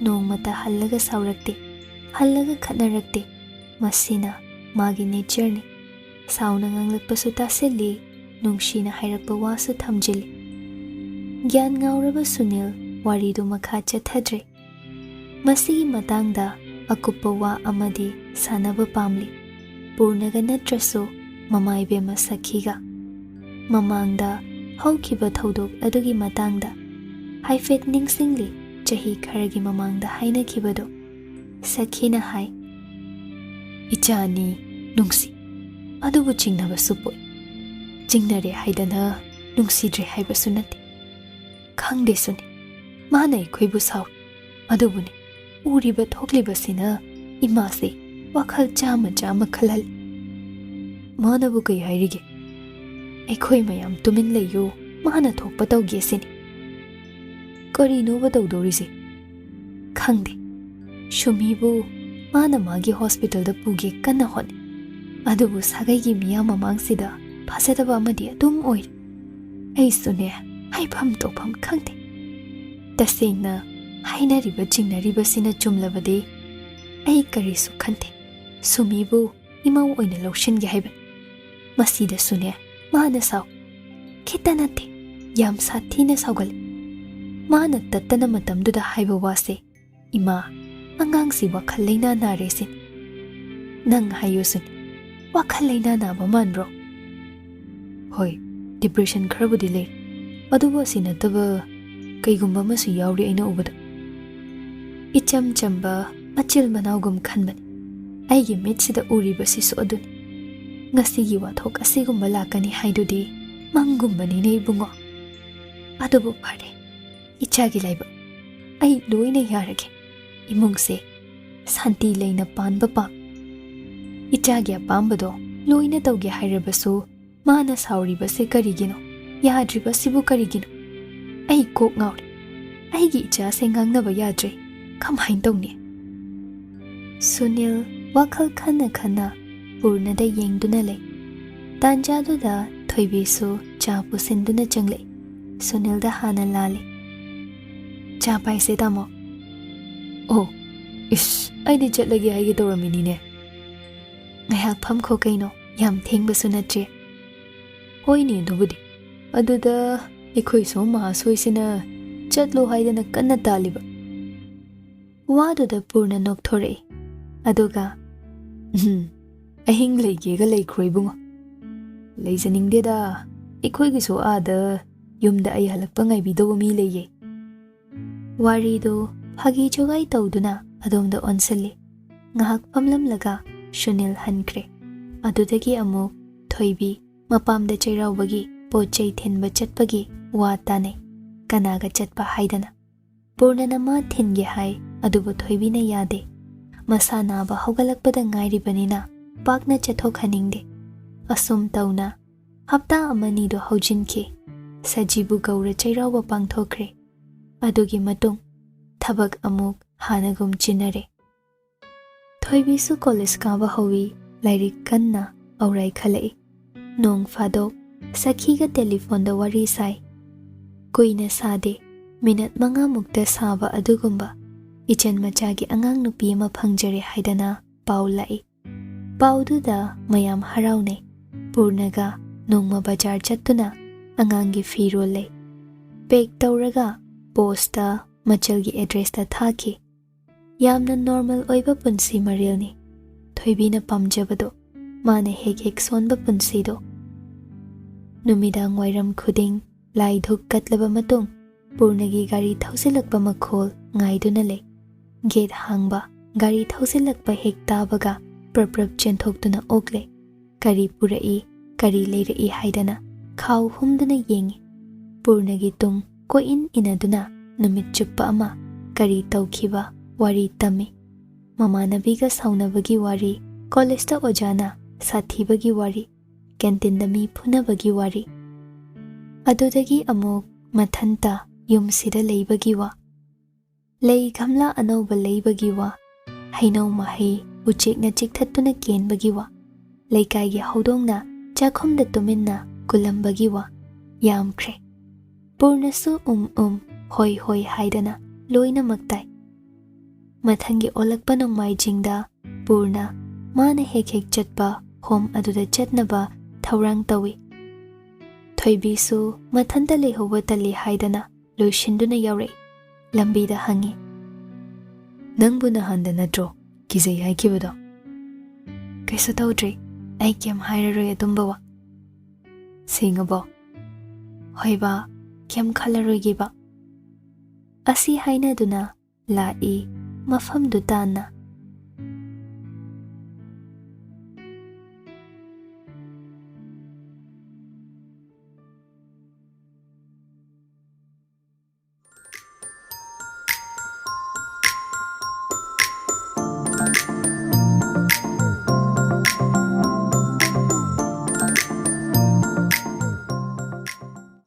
ꯅꯣꯡꯃꯇ ꯍꯜꯂꯒ ꯁꯥꯎꯔꯛꯇꯦ, ꯍꯜꯂꯒ ꯈꯠꯅꯔꯛꯇꯦ꯫ ꯃꯁꯤꯅ ꯃꯥꯒꯤ ꯅꯦꯆꯔꯅꯤ꯫ ꯁꯥꯎꯅ ꯉꯥꯡꯂꯛꯄꯁꯨ ꯇꯥꯁꯤꯜꯂꯤ, ꯅꯨꯡꯁꯤꯅ ꯍꯥꯏꯔꯛꯄ ꯋꯥꯁꯨ ꯊꯝꯖꯤꯜꯂꯤ꯫ ꯒ꯭ꯌꯥꯟ ꯉꯥꯎꯔꯕ ꯁꯨꯅꯤꯜ ꯋꯥꯔꯤꯗꯨ ꯃꯈꯥ ꯆꯠꯊꯗ꯭ꯔꯦ꯫ ꯃꯁꯤꯒꯤ ꯃꯇꯥꯡꯗ ꯑꯀꯨꯞꯄ ꯋꯥ ꯑꯃꯗꯤ ꯁꯥꯟꯅꯕ ꯄꯥꯝꯂꯤ꯫ ꯄꯨꯔꯅꯒ ꯅꯠꯇ꯭ꯔꯁꯨ ꯃꯃꯥ ꯏꯕꯦꯝꯃ ꯁꯈꯤꯒ꯫ ꯃꯃꯥꯡꯗ ꯍꯧꯈꯤꯕ ꯊꯧꯗꯣꯛ ꯑꯗꯨꯒꯤ ꯃꯇꯥꯡꯗ ꯍꯥꯏꯐꯦꯠ ꯅꯤꯡꯁꯤꯡꯂꯤ, ꯆꯍꯤ ꯈꯔꯒꯤ ꯃꯃꯥꯡꯗ ꯍꯥꯏꯅꯈꯤꯕꯗꯨ꯫ ꯁꯈꯤꯅ ꯍꯥꯏ, "ꯏꯆꯥ ꯑꯅꯤ ꯅꯨꯡꯁꯤ, ꯑꯗꯨꯕꯨ ꯆꯤꯡꯅꯕꯁꯨ ꯄꯣꯛꯏ꯫ ꯆꯤꯡꯅꯔꯦ ꯍꯥꯏꯗꯅ ꯅꯨꯡꯁꯤꯗ꯭ꯔꯦ ꯍꯥꯏꯕꯁꯨ ꯅꯠꯇꯦ꯫ ꯈꯪꯗꯦ ꯁꯨꯅꯤ, ꯃꯥꯅ ꯑꯩꯈꯣꯏꯕꯨ ꯁꯥꯎꯔꯤ꯫ ꯑꯗꯨꯕꯨꯅꯦ, ꯎꯔꯤꯕ ꯊꯣꯛꯂꯤꯕꯁꯤꯅ ꯏꯃꯥꯁꯦ ꯋꯥꯈꯜ ꯆꯥꯝꯃ ꯆꯥꯝꯃ ꯈꯜꯍꯜꯂꯤ꯫ ꯃꯥꯅꯕꯨ ꯀꯩ ꯍꯥꯏꯔꯤꯒꯦ? ꯑꯩꯈꯣꯏ ꯃꯌꯥꯝ ꯇꯨꯃꯤꯟ ꯂꯩꯌꯨ, ꯃꯥꯅ ꯊꯣꯛꯄ ꯇꯧꯒꯦ ꯁꯤꯅꯤ꯫ ꯀꯔꯤꯅꯣꯕ ꯇꯧꯗꯣꯔꯤꯁꯦ? ꯈꯪꯗꯦ꯫ ꯁꯨꯃꯤꯕꯨ ꯃꯥꯅ ꯃꯥꯒꯤ ꯍꯣꯁꯄꯤꯇꯥꯜꯗ ꯄꯨꯒꯦ ꯀꯟꯅ ꯍꯣꯠꯅꯩ꯫ ꯑꯗꯨꯕꯨ ꯁꯥꯒꯩꯒꯤ ꯃꯤꯌꯥꯝ ꯃꯃꯥꯡꯁꯤꯗ ꯐꯖꯗꯕ ꯑꯃꯗꯤ ꯑꯗꯨꯝ ꯑꯣꯏꯔꯤ꯫ ꯑꯩꯁꯨꯅꯦ, ꯍꯥꯏꯐꯝ ꯇꯧꯐꯝ ꯈꯪꯗꯦ꯫ ꯇꯁꯦꯡꯅ ꯍꯥꯏꯅꯔꯤꯕ ꯆꯤꯡꯅꯔꯤꯕꯁꯤꯅ ꯆꯨꯝꯂꯕꯗꯤ ꯑꯩ ꯀꯔꯤꯁꯨ ꯈꯟꯗꯦ꯫ ꯁꯨꯃꯤꯕꯨ ꯏꯃꯧ ꯑꯣꯏꯅ ꯂꯧꯁꯤꯟꯒꯦ ꯍꯥꯏꯕꯅꯤ꯫ ꯃꯁꯤꯗꯁꯨꯅꯦ, ꯃꯥꯅ ꯁꯥꯎ꯫ ꯈꯤꯇ ꯅꯠꯇꯦ, ꯌꯥꯝ ꯁꯥꯊꯤꯅ ꯁꯥꯎꯒꯠꯂꯤ꯫ ꯃꯥꯅ ꯇꯠꯇꯅ ꯃꯇꯝꯗꯨꯗ ꯍꯥꯏꯕ ꯋꯥꯁꯦ, "ꯏꯃꯥ, ꯑꯉꯥꯡꯁꯤ ꯋꯥꯈꯜ ꯂꯩꯅꯥ ꯅꯥꯔꯦ ꯁꯤꯅꯤ꯫ ꯅꯪ ꯍꯥꯏꯌꯨ ꯁꯨꯅꯤ, ꯋꯥꯈꯜ ꯂꯩꯅꯥ ꯅꯥꯕ ꯃꯥꯟꯕ꯭ꯔꯣ?" "ꯍꯣꯏ, ꯗꯤꯄ꯭ꯔꯦꯁꯟ ꯈꯔꯕꯨꯗꯤ ꯂꯩ, ꯑꯗꯨꯕꯨ ꯑꯁꯤ ꯅꯠꯇꯕ ꯀꯩꯒꯨꯝꯕ ꯑꯃꯁꯨ ꯌꯥꯎꯔꯤ ꯑꯩꯅ ꯎꯕꯗ꯫ ꯏꯆꯝ ꯆꯝꯕ ꯃꯆꯤꯜ ꯃꯅꯥꯎꯒꯨꯝ ꯈꯟꯕꯅꯤ꯫ ꯑꯩꯒꯤ ꯃꯤꯠꯁꯤꯗ ꯎꯔꯤꯕꯁꯤꯁꯨ ꯑꯗꯨꯅꯤ꯫ ꯉꯁꯤꯒꯤ ꯋꯥꯊꯣꯛ ꯑꯁꯤꯒꯨꯝꯕ ꯂꯥꯛꯀꯅꯤ ꯍꯥꯏꯗꯨꯗꯤ ꯃꯪꯒꯨꯝꯕꯅꯤꯅꯦ ꯏꯕꯨꯡꯉꯣ꯫ ꯑꯗꯨꯕꯨ ꯐꯔꯦ, ꯏꯆꯥꯒꯤ ꯂꯥꯏꯕꯛ꯫ ꯑꯩ ꯂꯣꯏꯅ ꯌꯥꯔꯒꯦ꯫ ꯏꯃꯨꯡꯁꯦ ꯁꯥꯟꯇꯤ ꯂꯩꯅ ꯄꯥꯟꯕ ꯄꯥꯝ꯫ ꯏꯆꯥꯒꯤ ꯑꯄꯥꯝꯕꯗꯣ ꯂꯣꯏꯅ ꯇꯧꯒꯦ ꯍꯥꯏꯔꯕꯁꯨ ꯃꯥꯅ ꯁꯥꯎꯔꯤꯕꯁꯦ ꯀꯔꯤꯒꯤꯅꯣ? ꯌꯥꯗ꯭ꯔꯤꯕꯁꯤꯕꯨ ꯀꯔꯤꯒꯤꯅꯣ? ꯑꯩ ꯀꯣꯛ ꯉꯥꯎꯔꯦ꯫ ꯑꯩꯒꯤ ꯏꯆꯥꯁꯦ ꯉꯥꯡꯅꯕ ꯌꯥꯗ꯭ꯔꯦ꯫ ꯀꯃꯥꯏꯅ ꯇꯧꯅꯤ?" ꯁꯨꯅꯤꯜ ꯋꯥꯈꯜ ꯈꯟꯅ ꯈꯟꯅ ꯄꯨꯔꯅꯗ ꯌꯦꯡꯗꯨꯅ ꯂꯩ꯫ ꯇꯥꯟꯖꯥꯗꯨꯗ ꯊꯣꯏꯕꯤꯁꯨ ꯆꯥ ꯄꯨꯁꯤꯟꯗꯨꯅ ꯆꯪꯂꯛꯏ꯫ ꯁꯨꯅꯤꯜꯗ ꯍꯥꯟꯅ ꯂꯥꯜꯂꯤ꯫ "ꯆꯥ ꯄꯥꯏꯁꯦ, ꯇꯥꯃꯣ?" "ꯑꯣ, ꯏꯁ, ꯑꯩꯗꯤ ꯆꯠꯂꯒꯦ ꯍꯥꯏꯒꯦ ꯇꯧꯔꯝꯃꯤꯅꯤꯅꯦ꯫ ꯉꯥꯏꯍꯥꯛ ꯐꯝꯈꯣ ꯀꯩꯅꯣ, ꯌꯥꯝ ꯊꯦꯡꯕꯁꯨ ꯅꯠꯇ꯭ꯔꯤ꯫" "ꯍꯣꯏꯅꯦ, ꯑꯗꯨꯕꯨꯗꯤ꯫ ꯑꯗꯨꯗ ꯑꯩꯈꯣꯏ ꯁꯣꯝ ꯃꯍꯥꯁꯣꯏꯁꯤꯅ ꯆꯠꯂꯣ ꯍꯥꯏꯗꯅ ꯀꯟꯅ ꯇꯥꯜꯂꯤꯕ꯫" ꯋꯥꯗꯨꯗ ꯄꯨꯔꯅ ꯅꯣꯛꯊꯣꯔꯛꯏ꯫ ꯑꯗꯨꯒ, "ꯎꯝ, ꯑꯍꯤꯡ ꯂꯩꯒꯦꯒ ꯂꯩꯈ꯭ꯔꯣ ꯏꯕꯨꯡꯉꯣ꯫" "ꯂꯩꯖꯅꯤꯡꯗꯦꯗ, ꯑꯩꯈꯣꯏꯒꯤꯁꯨ ꯑꯥꯗ ꯌꯨꯝꯗ ꯑꯩ ꯍꯜꯂꯛꯄ ꯉꯥꯏꯕꯤꯗꯧꯕ ꯃꯤ ꯂꯩꯌꯦ꯫" ꯋꯥꯔꯤꯗꯨ ꯐꯥꯒꯤ ꯖꯣꯒꯥꯏ ꯇꯧꯗꯨꯅ ꯑꯗꯣꯝꯗ ꯑꯣꯟꯁꯤꯜꯂꯤ꯫ ꯉꯥꯏꯍꯥꯛ ꯐꯝꯂꯝꯂꯒ ꯁꯨꯅꯤꯜ ꯍꯟꯈ꯭ꯔꯦ꯫ ꯑꯗꯨꯗꯒꯤ ꯑꯃꯨꯛ ꯊꯣꯏꯕꯤ ꯃꯄꯥꯝꯗ ꯆꯩꯔꯥꯎꯕꯒꯤ ꯄꯣꯠ ꯆꯩ ꯊꯤꯟꯕ ꯆꯠꯄꯒꯤ ꯋꯥ ꯇꯥꯅꯩ꯫ ꯀꯅꯥꯒ ꯆꯠꯄ ꯍꯥꯏꯗꯅ꯫ ꯄꯨꯔꯅꯅ ꯃꯥ ꯊꯤꯟꯒꯦ ꯍꯥꯏ, ꯑꯗꯨꯕꯨ ꯊꯣꯏꯕꯤꯅ ꯌꯥꯗꯦ꯫ ꯃꯁꯥ ꯅꯥꯕ ꯍꯧꯒꯠꯂꯛꯄꯗ ꯉꯥꯏꯔꯤꯕꯅꯤꯅ ꯄꯥꯛꯅ ꯆꯠꯊꯣꯛꯍꯟꯅꯤꯡꯗꯦ꯫ ꯑꯁꯨꯝ ꯇꯧꯅ ꯍꯞꯇꯥ ꯑꯃꯅꯤꯗꯣ ꯍꯧꯖꯤꯟꯈꯤ꯫ ꯁꯖꯤꯕꯨ ꯒꯧꯔ ꯆꯩꯔꯥꯎꯕ ꯄꯥꯡꯊꯣꯛꯈ꯭ꯔꯦ꯫ ꯑꯗꯨꯒꯤ ꯃꯇꯨꯡ ꯊꯕꯛ ꯑꯃꯨꯛ ꯍꯥꯟꯅꯒꯨꯝ ꯆꯤꯟꯅꯔꯦ꯫ ꯊꯣꯏꯕꯤꯁꯨ ꯀꯣꯂꯦꯖ ꯀꯥꯕ ꯍꯧꯏ, ꯂꯥꯏꯔꯤꯛ ꯀꯟꯅ ꯑꯧꯔꯥꯏ ꯈꯜꯂꯛꯏ꯫ ꯅꯣꯡ ꯐꯥꯗꯣꯛ ꯁꯈꯤꯒ ꯇꯦꯂꯤꯐꯣꯟꯗ ꯋꯥꯔꯤ ꯁꯥꯏ꯫ ꯀꯨꯏꯅ ꯁꯥꯗꯦ, ꯃꯤꯅꯠ ꯃꯉꯥꯃꯨꯛꯇ ꯁꯥꯕ ꯑꯗꯨꯒꯨꯝꯕ꯫ ꯏꯆꯟ ꯃꯆꯥꯒꯤ ꯑꯉꯥꯡ ꯅꯨꯄꯤ ꯑꯃ ꯐꯪꯖꯔꯦ ꯍꯥꯏꯗꯅ ꯄꯥꯎ ꯂꯥꯛꯏ꯫ ꯄꯥꯎꯗꯨꯗ ꯃꯌꯥꯝ ꯍꯔꯥꯎꯅꯩ꯫ ꯄꯨꯔꯅꯒ ꯅꯣꯡꯃ ꯕꯖꯥꯔ ꯆꯠꯇꯨꯅ ꯑꯉꯥꯡꯒꯤ ꯐꯤꯔꯣꯜ ꯂꯩ꯫ ꯄꯦꯛ ꯇꯧꯔꯒ ꯄꯣꯁꯇ ꯃꯆꯜꯒꯤ ꯑꯦꯗ꯭ꯔꯦꯁꯇ ꯊꯥꯈꯤ꯫ ꯌꯥꯝꯅ ꯅꯣꯔꯃꯦꯜ ꯑꯣꯏꯕ ꯄꯨꯟꯁꯤ ꯃꯔꯦꯜꯅꯤ꯫ ꯊꯣꯏꯕꯤꯅ ꯄꯥꯝꯖꯕꯗꯣ, ꯃꯥꯅ ꯍꯦꯛ ꯍꯦꯛ ꯁꯣꯟꯕ ꯄꯨꯟꯁꯤꯗꯣ꯫ ꯅꯨꯃꯤꯗꯥꯡ ꯋꯥꯏꯔꯝ ꯈꯨꯗꯤꯡ ꯂꯥꯏ ꯙꯨꯛ ꯀꯠꯂꯕ ꯃꯇꯨꯡ ꯄꯨꯔꯅꯒꯤ ꯒꯥꯔꯤ ꯊꯧꯖꯤꯜꯂꯛꯄ ꯃꯈꯣꯜ ꯉꯥꯏꯗꯨꯅ ꯂꯩ꯫ ꯒꯦꯠ ꯍꯥꯡꯕ, ꯒꯥꯔꯤ ꯊꯧꯖꯤꯜꯂꯛꯄ ꯍꯦꯛ ꯇꯥꯕꯒ ꯄ꯭ꯔꯞ ꯄ꯭ꯔꯞ ꯆꯦꯟꯊꯣꯛꯇꯨꯅ ꯑꯣꯛꯂꯦ꯫ ꯀꯔꯤ ꯄꯨꯔꯛꯏ, ꯀꯔꯤ ꯂꯩꯔꯛꯏ ꯍꯥꯏꯗꯅ ꯈꯥꯎ ꯍꯨꯝꯗꯨꯅ ꯌꯦꯡꯉꯤ꯫ ꯄꯨꯔꯅꯒꯤ ꯇꯨꯡ ꯀꯣꯏꯏꯟ ꯏꯟꯅꯗꯨꯅ ꯅꯨꯃꯤꯠ ꯆꯨꯞꯄ ꯑꯃ ꯀꯔꯤ ꯇꯧꯈꯤꯕ ꯋꯥꯔꯤ ꯇꯝꯃꯤ꯫ ꯃꯃꯥꯟꯅꯕꯤꯒ ꯁꯥꯎꯅꯕꯒꯤ ꯋꯥꯔꯤ, ꯀꯣꯂꯦꯖꯇ ꯑꯣꯖꯥꯅ ꯁꯥꯊꯤꯕꯒꯤ ꯋꯥꯔꯤ, ꯀꯦꯟꯇꯤꯟꯗ ꯃꯤ ꯐꯨꯅꯕꯒꯤ ꯋꯥꯔꯤ꯫ ꯑꯗꯨꯗꯒꯤ ꯑꯃꯨꯛ ꯃꯊꯟꯇ ꯌꯨꯝꯁꯤꯗ ꯂꯩꯕꯒꯤ ꯋꯥ꯫ ꯂꯩ ꯒꯝꯂꯥ ꯑꯅꯧꯕ ꯂꯩꯕꯒꯤ ꯋꯥ꯫ ꯍꯩꯅꯧ ꯃꯍꯩ ꯎꯆꯦꯛꯅ ꯆꯤꯛꯊꯠꯇꯨꯅ ꯀꯦꯟꯕꯒꯤ ꯋꯥ꯫ ꯂꯩꯀꯥꯏꯒꯤ ꯍꯧꯗꯣꯡꯅ ꯆꯥꯛꯈꯨꯝꯗ ꯇꯨꯃꯤꯟꯅ ꯀꯨꯜꯂꯝꯕꯒꯤ ꯋꯥ꯫ ꯌꯥꯝꯈ꯭ꯔꯦ꯫ ꯄꯨꯔꯅꯁꯨ ꯎꯝ ꯎꯝ, ꯍꯣꯏ ꯍꯣꯏ ꯍꯥꯏꯗꯅ ꯂꯣꯏꯅꯃꯛ ꯇꯥꯏ꯫ ꯃꯊꯪꯒꯤ ꯑꯣꯜꯂꯛꯄ ꯅꯣꯡꯃꯥꯏꯖꯤꯡꯗ ꯄꯨꯔꯅ ꯃꯥꯅ ꯍꯦꯛ ꯍꯦꯛ ꯆꯠꯄ ꯍꯣꯝ ꯑꯗꯨꯗ ꯆꯠꯅꯕ ꯊꯧꯔꯥꯡ ꯇꯧꯏ꯫ ꯊꯣꯏꯕꯤꯁꯨ ꯃꯊꯟꯇ ꯂꯩꯍꯧꯕ ꯇꯜꯂꯤ ꯍꯥꯏꯗꯅ ꯂꯣꯏꯁꯤꯟꯗꯨꯅ ꯌꯥꯎꯔꯛꯏ꯫ ꯂꯝꯕꯤꯗ ꯍꯪꯉꯤ, "ꯅꯪꯕꯨ ꯅꯍꯥꯟꯗ ꯅꯠꯇ꯭ꯔꯣ ꯀꯤꯖꯩ ꯍꯥꯏꯈꯤꯕꯗꯣ?" "ꯀꯩꯁꯨ ꯇꯧꯗ꯭ꯔꯤ, ꯑꯩ ꯀꯩꯝ ꯍꯥꯏꯔꯔꯣꯏ ꯑꯗꯨꯝꯕ ꯋꯥ꯫ ꯁꯦꯡꯉꯕꯣ?" "ꯍꯣꯏꯕ, ꯀꯩꯝ ꯈꯜꯂꯔꯣꯏꯒꯦꯕ꯫" ꯑꯁꯤ ꯍꯥꯏꯅꯗꯨꯅ ꯂꯥꯛꯏ ꯃꯐꯝꯗꯨ ꯇꯥꯟꯅ꯫